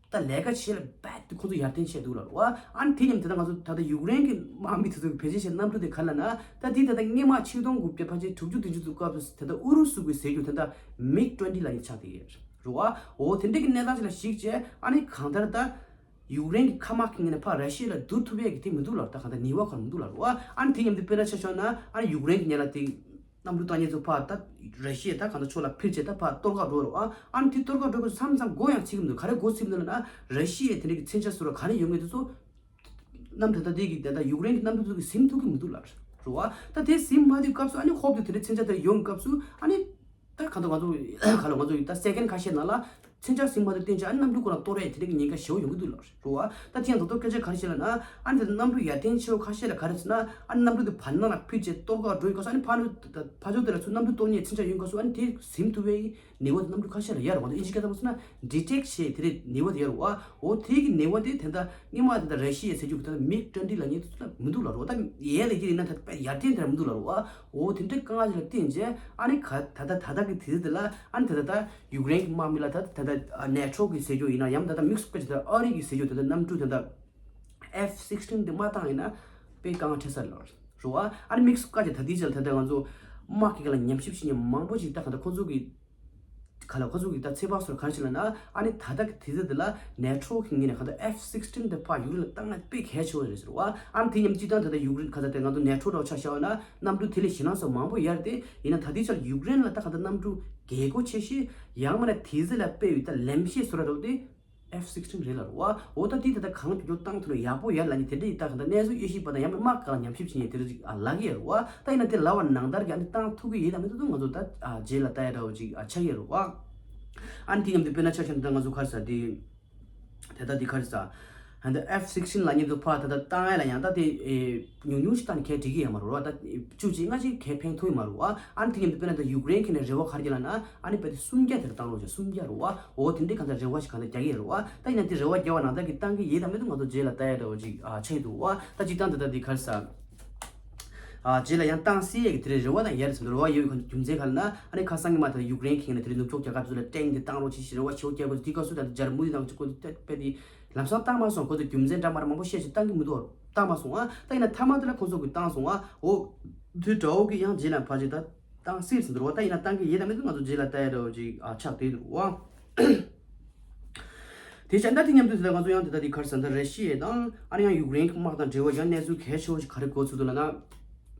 ད་ལས་ཀ་བྱེད་ལ་རྦད་དེ་ཁོ་ཚོ་ཡར་ཐོན་བྱས་འདུག་ལབ་རེད་པ། ཨ་ནི་དེ་མཉམ་དུ་ད་ལྟ་ང་ཚོ་ད་ལྟ་ཡུཀ་རེན་གྱི་དམག་མི་དེ་ཚོ་གིས་བེད་སྤྱོད་བྱས་གནམ་གྲུ་དེ་ག་རེ་ལབ་ན། ད་དེ་ད་ལྟ་སྔོན་མ་ཆིག་སྟོང་དགུ་བརྒྱ་ཕལ་ཆེར་དྲུག་ཅུ་བདུན་ཅུ་དུས་སྐབས་སུ་ད་ལྟ་ཨུ་རུ་སུ་གིས་ཟེར་རྒྱུ་དེ་ད་མིག་ཊུ་ཝེན་ཊི་ལབ་མཁན་ཆགས་བསྡད་ཡོད་རེད་པ། འོ་དེ་འདྲ་གི་གནས་སྟངས་ཅིག་ལ་གཞིགས་བྱས། ཨ་ནི་གང་ལྟར་ད་ཡུཀ་རེན་གྱི་མཁའ་དམག་གི་ངོས་ནས་ཕར་ར་ཤི་ཡ་ལ་བསྡུར་ཐུབ་ཡས་ཀྱི་དེ་མི་འདུག་ལབ། ད་གང་ལྟར་ནུས་པ་གང་མི་འདུག་ལབ་རེད་པ། ཨ་ནི་དེ་མཉམ་དུ་དཔེར་ན་ཆ་བཞག་ན། ཨ་ནི་ཡུཀ་རེན་གྱི་ངོས་ལ་དེ་གནམ་གྲུ་བཏང་མཁན་ཚོ་ཕར་ད་ར་ཤི་ཡ་ད་གང་ལྟར་ཕྱོགས་ལ་འཕུར་བྱས་ད་ཕར་གཏོར་ག་འགྲོ་རེད་པ། ཨ་ནི་དེ་གཏོར་ག་འགྲོ་དུས་མཚམས་མཚམས་མགོ་ཡང་ཚོས་ཀྱི་མི་འདུག། ག་རེ་མགོ་ཚོས་མི་འདུག་ལབ་ན། ར་ཤི་ཡའི་དེ་འདྲ་གི་མཚོན་ཆ་ཚོ་ར་ག་རེ་ཡོད་མེད་དེ་ཚོ་གནམ་གྲུ་ད་ལྟའི་གི་ད་ལྟ་ཡུཀ་རེན་གྱི་གནམ་གྲུ་ཚོ་གིས་ཟིན་ཐུབ་ཀྱི་མི་འདུག་ལབ་རེད་པ། ད་དེ་ཟིན་མ་ཐུབ་སྐབས་སུ། ཨ་ནི་ཧོབ་ཏེ་དེ་འདྲའི་མཚོན་ཆ་དེ་ཡོང་སྐབས་སུ། ཨ་ནི་ ད་གང་ལྟར་ང་ཚོ་ག་ལ་ང་ཚོ་ད་སེ་ཀེན་ཁ་ཤས་ནང་ལ་མཚོན་ཆ་ཟིན་པ་དང་བསྟུན་བྱས་ཨ་ནི་གནམ་གྲུ་ཁོ་རང་གཏོར་ཡས་དེ་འདྲ་གི་ཉེན་ཁ་ཞེ་པོ་ཡོང་གི་འདུག་ལབ་རེད་བ། ད་དེ་ཡང་རྡོག་རྡོག་སྐད་ཆ་ག་རེ་བཤད་ལབ་ན་ཨ་ནི་ད་གནམ་གྲུ་ཡར་འཐེན་ཆེ་བ་ཁ་ཤས་ལ་ག་རེ་ཟེར་ན་ཨ་ནི་གནམ་གྲུ་དེ་བར་སྣང་ལ་ཕུད་བྱས་གཏོར་ག་འགྲོ་ཡི་སྐབས་སུ་ཨ་ནི་ཕར་ཕར་ཕྱོགས་དེ་ལ་ཚུར་གནམ་གྲུ་གཏོར་མཁན་མཚོན་ཆ་ཡོད་སྐབས་སུ་ཨ་ནི་དེ་ཟིན་ཐུབ་པའི་ནུས་པ་དེ་གནམ་གྲུ་ཁ་ཤས་ལ་ཡོད་རེད་བ། ད་ཨིན་ཇིའི་སྐད་ཐོག་ནས་ཟེར་ན་ཌི་ཊེག་བྱེད་དེ་འདྲའི་ནུས་པ་དེ་ཡོད་རེད་བ། འོ་དེ་གི་ནུས་པ་དེ་དེ་འདྲ་སྔོན་མ་དེ་འདྲ་ར་ཤི་ཡའི་ཟེར་རྒྱུ་གི་དེ་འདྲ་མིག་ཊུ་ཝེན་ཊི་ལབ་མཁན་དེ་ཚོ་ལ་མི་འདུག་ལབ་རེད་བ། ད་ཡར་ལ་ཡིན་ན་ད་ཡར་འཐེན་དེ་འདྲ་མི་འདུག་ལབ་རེད་བ། འོ་དེ་འདྲའི་དཀའ་ངལ་ཅིག་ལ་བརྟེན་བྱས་ཨ་ནི་ག་ད་ལྟ་ད་ལྟ་གི་དུས་ཚོད་དེ་ལ་ཨ་ནི་ད་ལྟ་ད་ཡུཀ་རེན་གྱི་དམག་མི་ལ་ད་ད་ལྟ་ནེ་ཊོ་གི་ཟེར་རྒྱུ་ཡིན་ན་ཡང་ད་ལྟ་དམིགས་སུ་བཀར་བྱས་ད་ཨ་རི་གི་ཟེར་རྒྱུ་ད་ལྟ་གནམ་གྲུ་ད་ལྟ་ཨེཕ་སིག་སི་ཊིན་དེ་མ་བཏང་ཡིན་ན་དཔེ་དཀའ་ངལ་འཕྲད་ས་རེད་ལབ་རེད་བ། ཨ་ནི་དམིགས་སུ་བཀར་བྱས་ད་ལྟའི་ཆར་ད་ལྟ་ང་ཚོ་དམག་གི་སྒང་ལ་ཉམས་ཞིབ་བྱེད་མཁན་མང་པོ་ཞིག་ད་ག་ད་ཁོ་ཚོ་གི་ག་ལ་ཁོ་ཚོ་གི་ད་ཚོད་དཔག་སོགས་ག་རེ་བྱས་ལབ་ན་ཨ་ནི་ད་ལྟ་གི་དུས་ཚོད་འདི་ལ་ནེ་ཊོ་གི་ངོས་ནས་ག་ད་ཨེཕ་སིག་སི་ཊིན་དེ་ཕར་ཡུཀ་རེན་ལ་བཏང་ན་དཔེ་གལ་ཆེ་བ་རེད་ཟེར་བ། ཨ་ནི་དེ་མཉམ་སྤྱིར་བཏང་ད་ལྟ་ཡུཀ་རེན་ག་ད་དེ་ང་ཚོ་ནེ་ཊོ་འདྲ་བོ་ཆ་བཞག་པ་ན་གནམ་གྲུ་དེ་ལས་ཞེད་སྣང་སོགས་མང་པོ་ཡོད་རེད་དེ། ཡིན་ན་ད་ལྟའི་ཆར་ཡུཀ་རེན་ལ་ད་ག་ད་གནམ་གྲུ་རྒྱལ་སྒོ་ཆེ་ཤོས་ཡང་མིན་ན་དུས་ཚོད་ལ་དཔེ་ཡོད་ད་ལམ་ཤེས་བཟོ་འདྲ་བོ་དེ་ཨེཕ་སིག་སི་ཊིན་རེད་ལབ་རེད་བ། འོ་ད་དེ་ད་ལྟ་གང་མགྱོགས་མགྱོགས་བཏང་ཐུབ་ན་ཡག་པོ་ཡོད་ལབ་མཁན་དེ་འདྲ་ཡིན། ད་ག་ད་གནས་ཚུལ་དབྱེ་ཞིབ་པ་དང་ཡང་མིན་དམག་སྒང་ལ་ཉམས་ཞིབ་བྱེད་མཁན་དེ་འདྲ་ཅིག་ཨ་ལབ་ཀྱི་ཡོད་རེད་བ། ད་ཡིན་ན་དེ་ལབ་པ་ནང་ལྟར་གྱི་ཨ་ནི་བཏང་ཐུབ་ཀྱི་ཡོད་དམ་མེད་དེ་ཚོ་ང་ཚོ་ད་ཨ་རྗེས་ལ་ལྟ་ཡ་འདྲ་བོ་ཅིག་ཨ་ཆགས་ཀྱི་ཡོད་རེད་བ། ཨ་ནི་དེ་མཉམ་དུ་དཔེར་ན་ཆ་བཞག་ན་ད་ང་ཚོ་ག་རེ་ཟེར་དེ་ད་ལྟ་དེ་ག་རེ་ཟེར། ད་ལྟ་ཨེཕ་སིག་སི་ཊིན་ལབ་མཁན་དེ་ཕར་ད་ལྟ་བཏང་ཡ་ལ་ཡང་ད་དེ་ཨེ་ཉུང་ཉུང་ཞིག་བཏང་ནས་གལ་འགྲིག་གི་ཡོད་མ་རེད་བ། ད་བཅུ་གཅིག་ལྔ་གཅིག་གལ་ཕན་ཐོགས་ཀྱི་མ་རེད་བ། ཨ་ནི་དེ་མཉམ་དུ་དཔེར་ན་ད་ཡུཀ་རེན་གྱི་ནས་རེ་བ་ག་རེ་རྒྱག་ལབ་ན་ཨ་ནི་དཔེ་དེ་སུམ་བརྒྱ་དེར་བཏང་རོགས་བྱས། སུམ་བརྒྱ་རེད་བ། འོ་དེ་འདྲའི་གང་ལྟར་རེ་བ་ཞིག་གང་ལྟར་རྒྱག་གི་ཡོད་རེད་བ། ད་ཡིན་ན་དེ་རེ་བ་རྒྱག་པ་ནང་ལྟར་གྱི་བཏང་གི་ཡོད་དམ་མེད་དེ་ང་ཚོ་རྗེས་ལ་ལྟ་ཡ་འདྲ་བོ་ཅིག་ཨ་ཆགས་ཀྱི་འདུག་བ། ད་སྤྱིར་བཏང་ད་ལྟ་འདི་ག་རེ་ཟེར། ཨ་རྗེས་ལ་ཡང་བཏང་སྲིད་ཡས་ཀྱི་དེ་རེ་རེ་བ་དང་ཡ་རེ་ཟེར་འདུག་རེ་བ་ཡོད་པའི་རྒྱུ་མཚན་ག་རེ་ན་ཨ་ནི་ཁ་སང་གི་མ་ད་ཡུཀ་རེན་གྱི་ནས་དེ་རིང་ནུབ་ཕྱོགས་རྒྱལ་ཁབ་ཚོ་ལ་ཀྲེན་དེ་བཏང་རོགས་བྱེད་ཞེས་རེ་བ་ཞེ་པོ་བསྐྱལ་དགོས་འདི་སྐབས་སུ་ད་ལྟ་འཇར་མ་ནི་དང་གཅིག་པོ་དེ་དཔེ་དེ་ལམ་སང་བཏང་མ་སོང་། ཁོ་ཚོ་རྒྱུ་མཚན་འདྲ་མ་འདྲ་མང་པོ་བཤད་ཞིག་བཏང་གི་མི་འདུག་བཏང་མ་སོང་ཨ། ད་ཡིན་ན་མཐའ་མ་དེ་ལ་ཁོང་ཚོ་གིས་བཏང་སོང་ཨ། འོ་དུས་དགྲ་བོ་གིས་ཡང་རྗེས་ལ་ཕར་ཅིག་ད་བཏང་སྲིད་ཟེར་འདུག་རེད་བ། ད་ཡིན་ན་བཏང་གི་ཡོད་དམ་མེད་དེ་ང་ཚོ་རྗེས་ལ་ལྟ་ཡ་འདྲ་བོ་ཅིག་ཨ་ཆགས་བསྡད་འདུག་བ། དེ་བྱས་ད་དེ་མཉམ་དུ་དེ་ལྟར་ང་ཚོ་ཡང་དེ་ལྟར་དེ་ག་རེ་ཟེར་ད་ར་ཤི་ཡ་དང་ཨ་ནི་ཡང་ཡུཀ་རེན་གྱི་དམག་དང་འབྲེལ་བ་ཡང་གནས་ཚུལ་གལ་ཆེ་བོ་ཞིག་ག་རེ་གོ་ཚུལ་འདུག་ལབ་ན།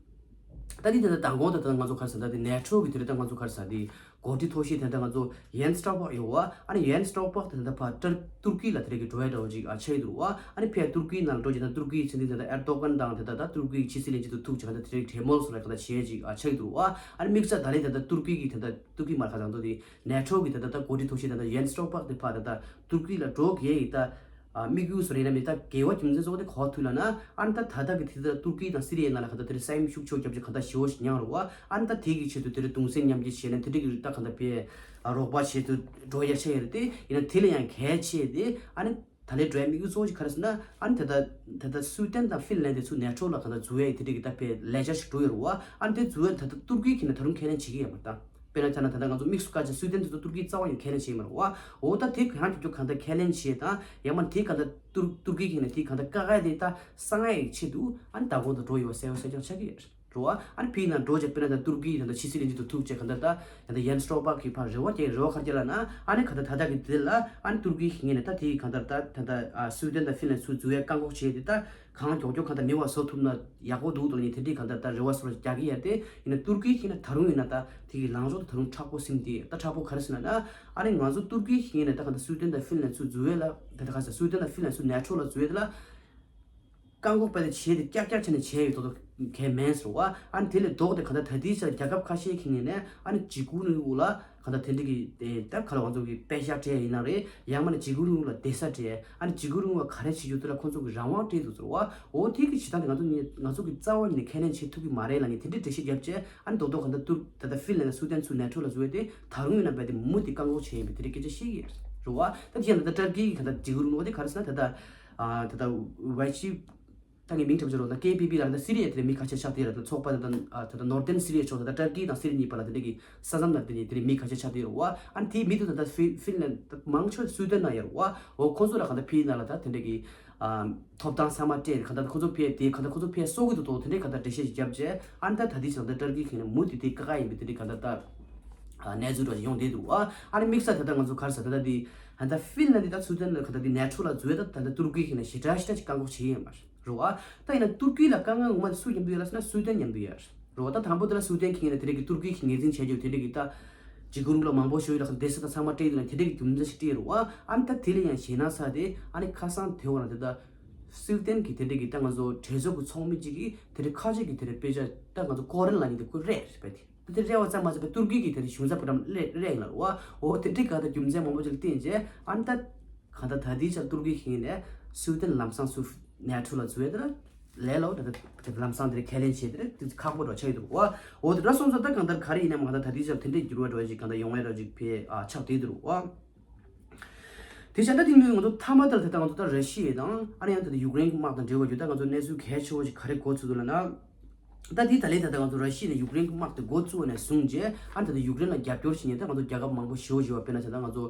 ད་དེ་དེ་ལྟར་མདང་དགོང་དེ་ལྟར་ང་ཚོ་ག་རེ་ཟེར་ད་དེ་ནེ་ཊོ་གི་དེ་ལྟར་ང་ཚོ་ག་རེ་ཟེར་དེ་འགོ་ཁྲིད་མཐོ་ཤོས་དེ་ལྟར་ང་ཚོ་ཡན་སི་སྟོལ་པག་ཡོད་བ། ཨ་ནི་ཡན་སི་སྟོལ་པག་དེ་ལྟར་ཕར་ཏུར་ཏུར་ཀི་ལ་དེ་རིང་གི་འགྲོ་ཡ་འདྲ་བོ་ཅིག་ཨ་ཆགས་ཀྱི་འདུག་བ། ཨ་ནི་ཕར་ཏུར་ཀི་ནང་ལ་འགྲོ་རྗེས་ད་ཏུར་ཀིའི་སྲིད་འཛིན་དེ་ལྟར་ཨེར་ཏོ་ཀན་དང་དེ་ལྟར་ད་ཏུར་ཀིའི་ཕྱི་སྲིད་བློན་ཆེན་དུ་ཐུག་བྱས་ད་དེ་རིང་གྲོས་མོལ་སོགས་ལ་ག་ད་བྱས་ཅིག་ཨ་ཆགས་ཀྱི་འདུག་བ། ཨ་ནི་དམིགས་བསལ་ད་རེས་དེ་ལྟར་ཏུར་ཀི་གི་དེ་ལྟར་ཏུར་ཀི་མར་ཁ་དང་དུ་དེ་ནེ་ཊོ་གི་ད་ལྟ་ད་འགོ་ཁྲིད་མཐོ་ཤོས་ད་ལྟ་ཡན་སི་སྟོལ་པག་དེ་ཕར་ད་ལྟ་ཏུར་ཀི་ལ་འགྲོ་གི་ཡིན་ད། ཨ་དམིགས་ཡུལ་བཟོ་རེད་ན་མི་ད་འགལ་བ་རྒྱུ་མཚན་གཙོ་བོ་དེ་ག་པར་ཐུག་ལབ་ན་ཨ་ནི་ད་ད་ལྟ་གི་དུས་ཚོད་ཏུར་ཀི་དང་སི་རི་ཡའི་ནང་ལ་ག་ད་དེ་རིང་ས་ཡོམ་ཤུགས་ཆེ་བརྒྱབ་ཅིག་ག་ད་ཞེ་པོ་ཞིག་མྱངས་རེད་བ། ཨ་ནི་ད་དེ་གི་ཆེད་དུ་དེ་རིང་གདུང་སེམས་མཉམ་སྐྱེད་བྱས་ནས་དེ་འདྲ་གི་རིགས་ད་ག་ད་དཔེ་ཨ་རོགས་པ་བྱེད་དུ་འགྲོ་ཡ་ཆ་ཡ་རེད་དེ། ཡིན་ན་དེ་ལས་ཡང་གལ་ཆེ་དེ་ཨ་ནི་ད་ལས་འགྲོ་ཡ་དམིགས་ཡུལ་གཙོ་བོ་ཞིག་ག་རེ་ཟེར་ན་ཨ་ནི་ད་ད་ད་ད་སུའི་ཏན་དང་ཧྥིན་ལན་དེ་ཚོ་ནེ་ཊོ་ལ་ག་ད་འཛུལ་ཡ་དེ་འདྲ་གི་ད་དཔེ་ལས་འཆར་ཞིག་འགྲོ་ཡོད་རེད་བ། ཨ་ནི་དེ་འཛུལ་ཡ་ད་ད་ཏུར་ཀི་གི་ནས་ད་རུང་ཁས་ལེན་བྱེད་ཀྱི་ཡོད་མ་རེད་ད། དཔེར་ན་ཆ་ན་ད་ལྟ་ང་ཚོ་དམིགས་སུ་བཀར་བྱས་སུའི་ཏན་དེ་ཚོ་ཏུར་ཀིས་རྩ་བ་ནས་ཁས་ལེན་བྱས་མ་རེད་བ། འོ་ད་དེ་གང་མགྱོགས་མགྱོགས་གང་ལྟར་ཁས་ལེན་བྱས་དང་ཡང་མ་དེ་གང་ལྟར་ཏུར་ཏུར་ཀི་གིས་ནས་དེ་གང་ལྟར་བཀག་ཡ་དེ་ད་གསང་ཡ་ཡི་ཆེད་དུ་ཨ་ནི་མདང་དགོང་དུ་འགྲོ་ཡོད་པ་གསལ་པོ་གསལ་རྐྱང་ཆགས་ཀྱི་ཡོད་རེད་བ། ཨ་ནི་ཕིའི་ནང་འགྲོ་བྱས་དཔེར་ན་ད་ཏུར་ཀི་ད་ལྟ་ཕྱི་སྲིད་བློན་ཆེན་དུ་ཐུག་བྱས་གང་ལྟར་ད་ད་ལྟ་ཡན་སི་སྟོལ་པག་གིས་ཕར་རེ་བ་རྒྱག་རེ་བ་ག་རེ་རྒྱག་ལབ་ན་ཨ་ནི་གང་ལྟར་ད་ལྟ་གི་དེ་ལ་ཨ་ནི་ཏུར་ཀི་གིས་ནས་ད་དེ་གང་ལྟར་ད་ད་ལྟ་སུའི་ཏན་དང་ཧྥིན་ལན་ཚོ་འཛུལ་ཡ་བཀག་འགོག་བྱས་དེ་ད། གང་མགྱོགས་མགྱོགས་གང་ལྟར་མེད་པ་བཟོ་ཐུབ་ན་ཡག་པོ་འདུག་དང་ནི་དེ་འདྲའི་གང་ལྟར་ད་རེ་བ་སོར་རྒྱག་གི་ཡ་དེ་ཡིན་ན་ཏུར་ཀི་གིས་ན་ད་རུང་ཡིན་ན་ད་དེ་གི་ལངས་ཕྱོགས་དེ་ད་རུང་མཁྲེགས་པོ་ཟིན་ཏེ་ད་མཁྲེགས་པོ་ག་རེ་ཟེར་ན་ན་ཨ་ནི་ང་ཚོ་ཏུར་ཀི་གིས་ན་ད་གང་ལྟར་སུའི་ཏན་དང་ཧྥིན་ལན་ཚོ་འཛུལ་བས་ལ་ད་ད་ག་ས་སུའི་ཏན་དང་ཧྥིན་ལན་ཚོ་ནེ་ཊོ་ལ་འཛུལ་བས་ལ་བཀག་འགོག་པ་དེ་བྱས་ཏེ་ཀྱག་ཀྱག་བྱས་ནས་བྱས་ཡོད་དོ་དོ་གལ་མེད་ཟེར་བ། ཨ་ནི་དེ་ལས་ལྡོག་སྟེ་གང་ལྟར་ད་ལྟའི་ཆར་རྒྱལ་ཁབ་ཁ་ཤས་ཀྱི་ངོས་ནས་ཨ་ནི་འཇིགས་སྐུལ་རིང་ལུགས་ལ། གང་ལྟར་དེ་འདྲ་གི་དེ་ལྟར་ག་ལ་ང་ཚོ་གི་པད་ཤག་སྤྲད་ཡིན་ན་རེད། ཡང་མིན་ན་འཇིགས་སྐུལ་རིང་ལུགས་ལ་སྡོད་ས་སྤྲད། ཨ་ནི་འཇིགས་སྐུལ་རིང་ལུགས་ལ་ག་རེ་བྱེད་རྒྱུ་དེ་ལ་ཁོང་ཚོ་གི་རང་དབང་སྤྲད་འདུག་ཟེར་བ། འོ་དེ་གི་བྱེད་སྟངས་དེ་ང་ཚོ་ནི་ང་ཚོ་གི་རྩ་བ་ནས་ཁས་ལེན་བྱེད་ཐུབ་ཀྱི་མ་རེད་ལབ་ནས་དེ་འདྲའི་འགྲེལ་བཤད་བརྒྱབ་བྱས་ཨ་ནི་རྡོག་རྡོག་གང་ལྟར་ཏུར་ད་ལྟ་ཧྥིན་ལན་དང་སུའུ་ཏན་ཚོས་ནེ་ཊོ་ལ་བཟོས་ཏེ་ད་རུང་ཡིན་ན་རྦད་དེ་མུ་མཐུད་བཀག་འགོག་བྱས་ཡིན་པའི་དེ་འདྲའི་སྐད་ཆ་བཤད་ཀྱི་རེད་བ། ད་དེ་ཡང་ད་ལྟ་ཏར་ཀི་གི་གང་ལྟར་འཇིགས་སྐུལ་རིང་ལུགས་དེ་ག་རེ་ཟེར་ན་ད་ལྟ་ཨ་ད་ལྟ་ཝེ་ཆི། ད་ངས་མིང་འཁྲབ་ཆོག་རོགས་ན་ཀེ་པི་པི་ལ་ད་སི་རི་ཡ་དེ་ལ་མི་ཁ་ཤས་ཆགས་བསྡད་ཡོད་རེད། ད་ཚོགས་པ་ད་ད་ད་ནོར་ཏན་སི་རི་ཡ་ཕྱོགས་ད་ད་ཏར་ཀི་དང་སི་རི་གཉིས་བར་ལ་དེ་འདྲ་གི་ས་མཚམས་ལ་དེ་ནས་དེ་ནས་མི་ཁ་ཤས་ཆགས་བསྡད་ཡོད་རེད་བ། ཨ་ནི་དེའི་མི་དེ་ད་ད་ཧྥི་ཧྥིན་ལན་ད་མང་ཆེ་བ་སུའི་ཏན་ནང་ཡོད་རེད་བ། འོ་ཁོང་ཚོ་ལ་ག་ད་ཕིའི་ནང་ལ་ད་དེ་འདྲ་གི་ཨ་ཐོབ་ཐང་ཚང་མ་སྤྲད་ག་ད་ཁོང་ཚོ་ཕིའི་དེ་ག་ད་ཁོང་ཚོ་ཕིའི་སྲོག་གི་ཐོག་ཐོག་དེ་འདྲའི་ག་ད་འགྲེལ་བཤད་ཅིག་བརྒྱབ་རྗེས་ཨ་ནི་ད་ད་དེ་ཆ་ད་ཏར་ཀི་གི་ནས་མུ་མཐུད་དེ་བཀག་ཡིན་པའི་དེ་འདྲའི་ག་ད་ད་ཨ་གནས་ཚུལ་འདྲ་ཅིག་ཡོང་བསྡད་འདུག་བ། ཨ་ནི་དམིགས་བསལ་ད་ད་ང་ཚོ་ག་རེ་ཟེར་ད་ད་དེ་ད་ཧྥིན་ལན་དེ་ད་སུའི་ཏན་ལ་ག་ད་དེ་ནེ་ཊོ་ལ་འཛུལ་ད་ད་ད་ཏུར་ཀི་གི་ནས་ཞེ་དྲག་ཞེ་དྲག་ཅིག་བཀག་འགོག་བྱེད་ཡིན་པ། རེད་བ། ད་ཡིན་ན་ཏུར་ཀི་ལ་དཀའ་ངལ་ངོ་མ་དེ་སུ་མཉམ་དུ་ཡོད་ལ་ཟེར་ན་སུའི་ཏན་མཉམ་དུ་ཡོད་རེད་བ། ད་དང་པོ་དེ་ལ་སུའི་ཏན་གྱི་ངོས་ནས་དེ་འདྲ་གི་ཏུར་ཀི་གི་ངོས་འཛིན་བྱས་རྒྱུ་དེ་འདྲ་གི་ད་འཇིགས་སྐུལ་རིང་ལུགས་མང་པོ་ཞིག་ཡོད་ལ་ཁ་བསྡད་ས་དང་ཚང་མ་སྤྲད་ཡོད་ལ་དེ་འདྲ་གི་རྒྱུ་མཚན་ཞིག་སྤྲད་ཡོད་རེད་བ། ཨ་ནི་ད་དེ་ལ་ཡང་ཞེད་སྣང་ཟ་དེ་ཨ་ནི་ཁ་སང་དེ་བར་དེ་ད་སུའི་ཏན་གྱི་དེ་འདྲ་གི་ད་ང་ཚོ་གྲོས་ཚོགས་ཀྱི་ཚོགས་མི་གཅིག་གིས་དེ་འདྲ་ཁ་ཤས་ཀྱི་དེ་འདྲ་དཔེ་ཆ་ད་ང་ཚོ་ཀོ་རན་ལ་ཉིད་དུ་བསྐུར་རེད་རེད་པས་དེ། དེ་རེ་བ་ཙམ་མ་ཟད་པའི་ཏུར་ཀི་གི་དེ་རེ་གཞུང་ཚབ་པུ་རམ་རེད་རེད་ལ་བ། འོ་དེ་འདྲའི་ག་ད་རྒྱུ་མཚན་མང་པོ་ཅིག་བསྟན་རྗེས་ཨ་ནི་ད་ག་ད་ད་དེའི་ཆར་ཏུར་ཀི་ཁེངས་ནས་སུའི་ཏན་ལམ་སང་སུ་ནེ་ཊོ་ལ་འཛུལ་བའི་དེ་ར་ལས་ལོ་ད་ད་ལམ་སང་དེ་རེ་ཁས་ལེན་བྱས་དེ་རེ་དེ་ཁག་པོ་འགྲོ་ཆགས་ཡོད་འདུག་བ། འོ་དེ་འདྲ་སོང་ཙང་ད་གང་ལྟར་ག་རེ་ཡིན་ནའང་ག་ད་ད་དེའི་ཆར་དེ་འདྲའི་འགྱུར་བ་འགྲོ་བ་ཅིག་ག་ད་ཡོང་བའི་ར་ཅིག་ཕེ་ཨ་ཆགས་བསྡད་འདུག་བ། དེ་བྱས་ད་དེ་ངོས་ང་ཚོ་མཐའ་མ་ལྟར་ད་ལྟ་ང་ཚོ་ད་ར་ཤི་ཡ་དང་ཨ་ནི་ཡང་ད་ལྟ་ཡུཀ་རེན་གྱི་དམག་དང་འབྲེལ་བ་ཡོད་ད་ང་ཚོ་གནས་ཚུལ་གལ་ཆེ་བོ་ཞིག་ག་རེ་འགོ་ཚུགས་འདུག་ལབ་ན། ད་དེ་ད་ལན་ད་ལྟ་ང་ཚོ་ར་ཤི་ཡ་ནས་ཡུཀ་རེན་གྱི་དམག་དེ་འགོ་བཙུགས་ནས་བཟུང་རྗེས་ཨ་ནི་ད་ལྟ་ཡུཀ་རེན་ལ་རྒྱབ་སྐྱོར་བྱེད་མཁན་ད་ང་ཚོ་རྒྱལ་ཁབ་མང་པོ་ཞེ་པོ་ཞིག་ཡོད་པ། དཔེར་ན་ད་ལྟ་ང་ཚོ་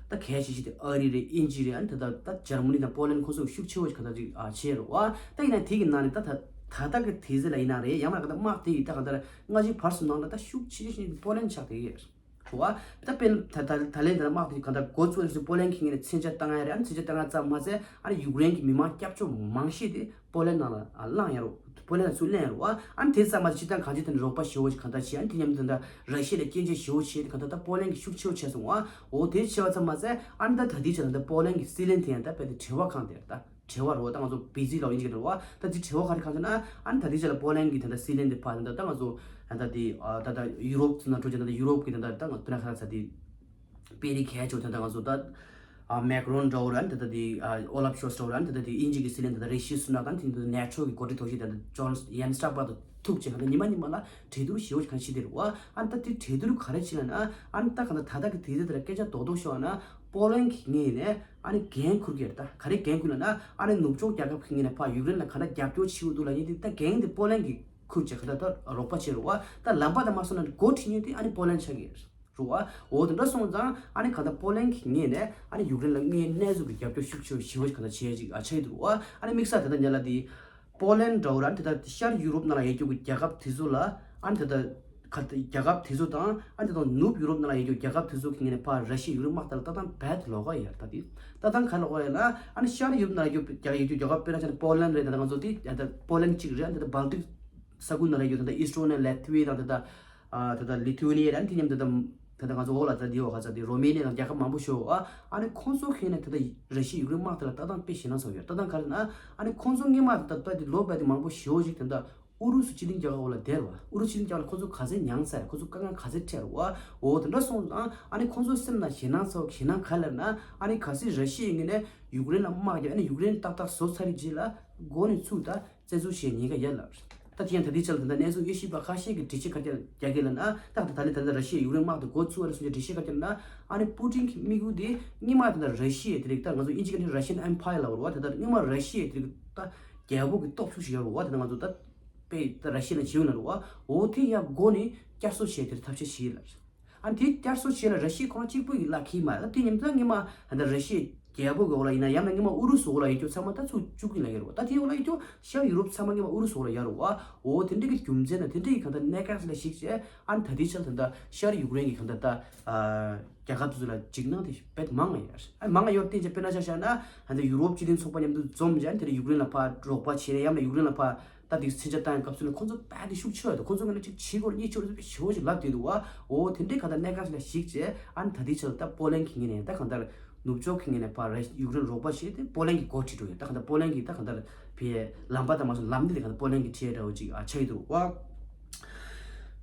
ད་གལ་ཆེ་ཤོས་དེ་ཨ་རི་རེད། དབྱིན་ཇི་རེད། ཨ་ནི་ད་ལྟ་ད་འཇར་མ་ནི་དང་པོ་ལན་ཁོང་ཚོ་ཤུགས་ཆེ་བོ་ཞིག་ག་ད་ཅིག་ཨ་བྱས་རེད་བ། ད་ཡིན་ན་དེ་གི་ནང་ནས་ད་ད་ད་ལྟ་གི་དུས་ཚོད་ལ་ཡིན་ན་རེད། ཡང་ན་ག་ད་དམག་དེ་ཡི་ད་ག་ད་སྔ་ཕྱི་བར་གསུམ་ནང་ལ་ད་ཤུགས་ཆེ་ཤོས་པོ་ལན་ཆགས་བསྡད་ཡོད་རེད། རེད་བ། ད་དཔེར་ན་ད་ད་ད་ལན་ད་དམག་དེ་གང་ལྟར་འགོ་བཙུགས་ནས་པོ་ལན་གྱི་ངོས་ནས་མཚོན་ཆ་བཏང་ཡ་རེད། ཨ་ནི་མཚོན་ཆ་བཏང་ཡ་ཙམ་མ་ཟད་ཨ་ནི་ཡུཀ་རེན་གྱི་མི་མང་སྐྱབས་བཅོལ་མང་ཤོས་དེ་པོ་ལན་ནང་ལ་ཨ་བླངས་ཡ་རོ། པོ་ལན་ལ་ཚུར་ལེན་ཡ་རོ་བ། ཨ་ནི་དེ་ཙམ་མ་ཟད་སྤྱིར་བཏང་གང་ཅི་དེ་ནི་རོགས་པ་ཞེ་པོ་ཞིག་གང་ལྟར་བྱས། ཨ་ནི་དེ་མཉམ་དུ་ད་ར་ཤི་ཡ་ལ་སྐྱོན་བརྗོད་ཞེ་པོ་བྱས་ཏེ་གང་ལྟར་ད་པོ་ལན་གྱི་ཤུགས་ཆེ་བོ་བྱས་སོང་བ། འོ་དེ་བྱས་པ་ཙམ་མ་ཟད་ཨ་ནི་ད་ད་ལྟའི་ཆ་ལ་ད་པོ་ལན་གྱི་སྲིད་བློན་དེ་ཡང་ད་དཔེ་དེ་བྲེལ་བ་ཁེངས་དེ་རེད་ད། བྲེལ་བ་རོ། ད་ང་ཚོ་བི་ཛི་ལབ་ཡིན་གྱི་རེད་བ། ད་དེ་བྲེལ་བ་ག་རེ་ཁེངས་ཟེར་ན་ཨ་ནི་ད་དེ་ཆ་ལ་པོ་ལན་གྱི་ད་ལྟ་སྲིད་བློན་དེ་ཕར་ད་ལྟ་ང་ཚོ་ད་ལྟ་དེ་ཨ་ད་ལྟ་ཡུ་རོབ་ཚོ་ནང་འགྲོ་རྒྱུ་ད་ལྟ་ཡུ་རོབ་ཀྱི་ད་ལྟ་ད་ང་ཚོ་ད་ན་ཁ་ར་ཚ་དེ་དཔེ་རིགས་གལ་ཆེ་བོ་ད་ལྟ་ང་ཚོ་ད་ཨ་མེག་རོན་འདྲ་བོ་ར་ད་ལྟ་དེ་ཨ་ཨོ་ལབ་ཤོལ་ཚ་འདྲ་བོ་ར་ད་ལྟ་དེ་དབྱིན་ཇི་གི་སྲིད་བློན་ད་ལྟ་རི་ཤི་སུ་ནག་དང་དེ་ད་ལྟ་ནེ་ཊོ་གི་འགོ་ཁྲིད་ཐོག་ཤི་ད་ལྟ་ཇོན་ཡན་སི་སྟག་པར་དུ་ཐུག་ཅེས་ད་ལྟ་ཉི་མ་ཉི་མ་ལ་གྲོས་བསྡུར་ཞེ་པོ་ཞིག་གང་ཞིག་དེ་རེད་བ། ཨ་ནི་ད་དེ་གྲོས་བསྡུར་ག་རེ་བྱེད་ལབ་ན་ཨ་ནི་ད་གང་ལྟར་ད་ལྟ་གི་དུས་ཚོད་དེ་ལ་སྐད་ཆ་རྡོག་རྡོག་ཤོད་ན་པོ་ལན་གྱི་ངོས་ནས་ཨ་ནི་འགན་འཁུར་གྱི་རེད། ད་ག་རེ་འགན་འཁུར་ལབ་ན་ཨ་ནི་ནུབ་ཕྱོགས་རྒྱལ་ཁབ་ཀྱི་ངོས་ནས་ཕར་ཡུཀ་རེན་ལ་ག་འདྲ་རྒྱབ་སྐྱོར་བྱེད་དགོས་འདུག་ལབ་མཁན་དེ་ད་འགན་དེ་པོ་ལན་གྱིས་འཁུར་བྱས་ག་ད་ད་རོགས་པ་བྱེད་རེད་བ། ད་ལམ་པ་དང་མ་སོང་ན་འགོ་ཁྲིད་མཁན་དེ་ཨ་ནི་པོ་ལན་ཆགས་ཀྱི་རེད་བ། འོ་དེ་འདྲ་སོང་ཙང་ཨ་ནི་ག་ད་པོ་ལན་གྱི་ངོས་ནས་ཨ་ནི་ཡུཀ་རེན་ལ་དངོས་གནས་ཚུལ་གྱི་རྒྱབ་སྐྱོར་ཤུགས་ཆེ་བ་ཞེ་པོ་ཞིག་ག་ད་བྱས་ཅིག་ཨ་ཆགས་ཀྱི་འདུག་བ། ཨ་ནི་དམིགས་བསལ་དེ་ད་ཉེ་ལ་དེ་པོ་ལན་འདྲ་བོ་ར་དེ་ད་ཤར་ཡུ་རོབ་ནང་ལ་ཡོད་རྒྱུ་གི་རྒྱལ་ཁབ་དེ་ཚོ་ལ་ཨ་ནི་དེ་ད་ག་ད་རྒྱལ་ཁབ་དེ་ཚོ་དང་ཨ་ནི་དེ་དང་ནུབ་ཡུ་རོབ་ནང་ལ་ཡོད་རྒྱུ་རྒྱལ་ཁབ་དེ་ཚོ་གི་ངོས་ནས་ཕར་ར་ཤི་ཡ་ཡུཀ་རེན་དམག་དེ་ལ་ལྟ་སྟངས་རྦད་དེ་ལོགས་ཀ་ཡོད་རེད། ད་དེ་ལྟ་སྟངས་ག་ལོགས་ཀ་ཡོད་ན་ཨ་ནི་ཤར་ཡུ་རོབ་ནང་ལ་ཡོད་རྒྱ་ཡོད་རྒྱུ་རྒྱལ་ཁབ་དཔེར་ན་ཆ་ནས་པོ་ལན་རེད། ད་ལྟ་ང་ཚོ་དེ་ད་ལྟ་པོ་ལན་གཅིག་རེད། ད་ལྟ་བལ་ཏིག་ས་ཁུལ་ནང་ལ་ཡོད་ད་ལྟ་ཨི་སི་ཊོ་ནི་ཡ་ལེ་ཐི་ཝི་ཡ་དང་ད་ལྟ་ཨ་ད་ལྟ་ལི་ཐུ་ཝེ་ནི་ཡ་ར་དེ་མཉམ་དུ་ད་ད་ལྟ་ང་ཚོ་འོག་ལ་ད་ལྟ་དེ་འོག་ཁ་ཚ་དེ་རོ་མེ་ནི་ཡ་དང་རྒྱལ་ཁབ་མང་པོ་ཞིག་ཨ་ཨ་ནི་ཁོང་ཚོ་གི་ངོས་ནས་ད་ལྟ་ར་ཤི་ཡ་ཡུཀ་རེན་དམག་དེ་ལ་ལྟ་སྟངས་དཔེ་ཞེད་སྣང་ཚ་པོ་ཡོད། ལྟ་སྟངས་ག་རེ་ན་ཨ་ནི་ཁོང་ཚོ་སྔོན་མ་ད་ལྟ་དེ་ལོ་བར་དེ་མང་པོ་ཞེ་པོ་ཞིག་ད་ལྟ་ཨུ་རུ་སུ་སྤྱི་མཐུན་རྒྱལ་ཁབ་འོག་ལ་བསྡད་རེད་བ། ཨུ་རུ་སུ་སྤྱི་མཐུན་རྒྱལ་ཁབ་ལ་ཁོང་ཚོ་ག་ཚད་མྱངས་ཚར། ཁོང་ཚོ་དཀའ་ངལ་ག་ཚད་འཕྲད་རེད་བ། འོ་དེ་འདྲ་སོང་ཙང་ཨ་ནི་ཁོང་ཚོ་སེམས་ནང་ཞེད་སྣང་ཚ་པོ་ཞེད་སྣང་ག་རེ་ལབ་ན་ཨ་ནི་གལ་སྲིད་ར་ཤི་ཡའི་ངོས་ནས་ཡུཀ་རེན་ལ་དམག་རྒྱབ་ཨ་ནི་ཡུཀ་རེན་ཏག་ཏག་བཟོ་ཚར་བའི་རྗེས་ལ་འགོ་ནས་ཚུར་ད་བཙན་འཛུལ་བྱེད་ཉེན་ཁ་ཡོད་ལབ། ད་དེ་ཡང་ད་ལྟའི་ཆར་ལ་ད་ལྟ་གནས་ཚུལ་དབྱེ་ཞིབ་པ་ཁ་ཤས་ཀྱིས་འགྲེལ་བཤད་ག་རེ་རྒྱག་གི་ལབ་ན་ད་ད་ལྟ་ད་ལྟ་ར་ཤི་ཡ་ཡུཀ་རེན་དམག་དེ་འགོ་བཙུགས་པ་རེད་གསུངས་ཏེ་འགྲེལ་བཤད་ག་རེ་རྒྱབ་ན་ཨ་ནི་པུ་ཏིན་གྱི་དམིགས་ཡུལ་དེ་སྔོན་མ་ད་ལྟ་ར་ཤི་ཡ་དེ་རིགས་ད་ང་ཚོ་དབྱིན་ཇི་སྐད་ནས་Russian Empire་ལབ་རེད་བ། ད་ལྟ་སྔོན་མ་ར་ཤི་ཡ་དེ་རིགས་ད་རྒྱལ་པོ་གི་སྟོབས་ཤུགས་ཤིག་ཡོད་རེད་བ། ད་ལྟ་ང་ཚོ་ད་དཔེ་ད་ར་ཤི་ཡ་ལ་བྱེད་འོས་ན་རེད་བ། འོ་དེ་ཡར་སྒོ་ནས་བསྐྱར་གསོ་བྱས་དེར་ཐབས་ཤེས་བྱས་ལབ། ཨ་ནི་དེ་བསྐྱར་གསོ་བྱས་ལ་ར་ཤི་ཡ་ཁོ་རང་གཅིག་པུ་ཡི་ལག་ཁེལ་མ་རེད། ད་དེ་ཉིན་ད་སྔོན་མ་ད་ར་ཤི་ཡའི་རྒྱལ་པོ་གི་འོག་ལ་ཡིན་ན་ཡང་ན་སྔོན་མ་ཨུ་རུ་སུ་འོག་ལ་ཡོད་རྒྱུ་ཚང་མ་ད་ཚུར་བཅུག་གི་ལབ་ཡོད་རེད་བ། ད་དེའི་འོག་ལ་ཡོད་རྒྱུ་ཤར་ཡུ་རོབ་ཚང་མ་སྔོན་མ་ཨུ་རུ་སུ་འོག་ལ་ཡོད་རེད་བ། འོ་དེ་འདྲ་གི་རྒྱུ་མཚན་དང་དེ་འདྲ་གི་གང་ལྟར་གནད་འགག་ལ་གཞིགས་བྱས་ཨ་ནི་ད་ལྟའི་ཆར་ད་ལྟ་ཤར་ཡུཀ་རེན་གི་གང་ལྟར་ད་རྒྱལ་ཁབ་ཚོ་ལ་འཇིགས་སྣང་དེ་རྦད་མང་ང་ཡོད་རེད། ཨ་ནི་མང་ང་ཡོད་བསྟན་བྱས་དཔེར་ན་ཆ་བཞག་ན་ད་ལྟ་ཡུ་རོབ་སྤྱི་མཐུན་ཚོགས་པ་མཉམ་དུ་འཛོམས་བྱས་ཨ་ནི་དེ་ལ་ཡུཀ་རེན་ལ་ཕར་རོགས་པ་བྱས་ནས་ཡང་ན་ཡུཀ་རེན་ལ་ཕར། ད་དེ་མཚོན་ཆ་བཏང་ཡ་སྐབས་སུ་ནི་ཁོང་ཚོ་རྦད་དེ་ཤུགས་ཆེ་བ་དང་ཁོང་ཚོ་ངོས་ནས་ཅིག་བྱེད་དགོས་རེད་གཉིས་ཆེ་བ་ཞེ་པོ་ཞིག་ལབ་བསྡད་འདུག་བ། འོ་དེ་འདྲའི་གང་ལྟར་གནད་འགག་ཞིག་ལ་གཞིགས་བྱས་ཨ་ནི་ད་ལྟའི་ཆར་ད་པོ་ལན་གྱི་ངོས་ནས་ད་གང་ལྟར་ནུབ་ཕྱོགས་ཀྱི་ངོས་ནས་ཕར་ར་ཡུཀ་རེན་རོགས་པ་བྱས་ཏེ་པོ་ལན་གྱི་འགོ་ཁྲིད་འགྲོ་ཡོད། ད་གང་ལྟར་པོ་ལན་གྱི་ད་གང་ལྟར་ཕའི་ལམ་པ་དང་མ་སོང་ལམ་སྣེ་དེ་གང་ལྟར་པོ་ལན་གྱི་ཁྲིད་འདྲ་བོ་ཅིག་ཨ་ཆགས་ཡོད་འདུག་བ།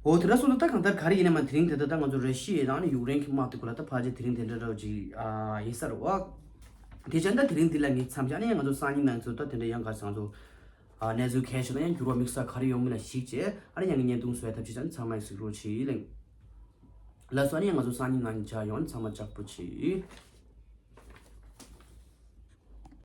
འོ་དེ་འདྲ་སོང་ཙང་ད་གང་ལྟར་ག་རེ་ཡིན་ན་མ་དེ་རིང་དེ་ད་ད་ང་ཚོ་ར་ཤི་ཡ་དང་ཨ་ནི་ཡུཀ་རེན་གྱི་དམག་དེ་སྐོར་ལ་ད་ཕལ་ཆེར་དེ་རིང་དེ་འདྲ་འདྲ་བོ་ཅིག་ཨ་ཡིན་ས་རེད་བ། དེ་བྱས་ད་དེ་རིང་འདི་ལ་ངས་མཚམས་བཞག་ཨ་ནི་ང་ཚོ་སང་ཉིན་ནང་ཚོ་ད་དེ་འདྲ་ཡང་ག་ཚང་ཚོ། ཨ་གནས་ཚུལ་གལ་ཆེ་ན་ཡང་འགྱུར་བ་དམིགས་བསལ་ག་རེ་ཡོང་མིན་ལ་གཞིགས་བྱས་ཨ་ནི་ཡང་བརྙན་ཐུང་བཟོ་ཡ་ཐབས་ཤེས་བྱས་ནས་ཚང་མ་ཡང་གཟིགས་རོགས་བྱེད་ལེ། ལགས་སོ། ཨ་ནི་ཡང་ང་ཚོ་སང་ཉིན་ནང་མཇལ་ཡོང་། ཚང་མ་ལྕགས་པོ་བྱེད།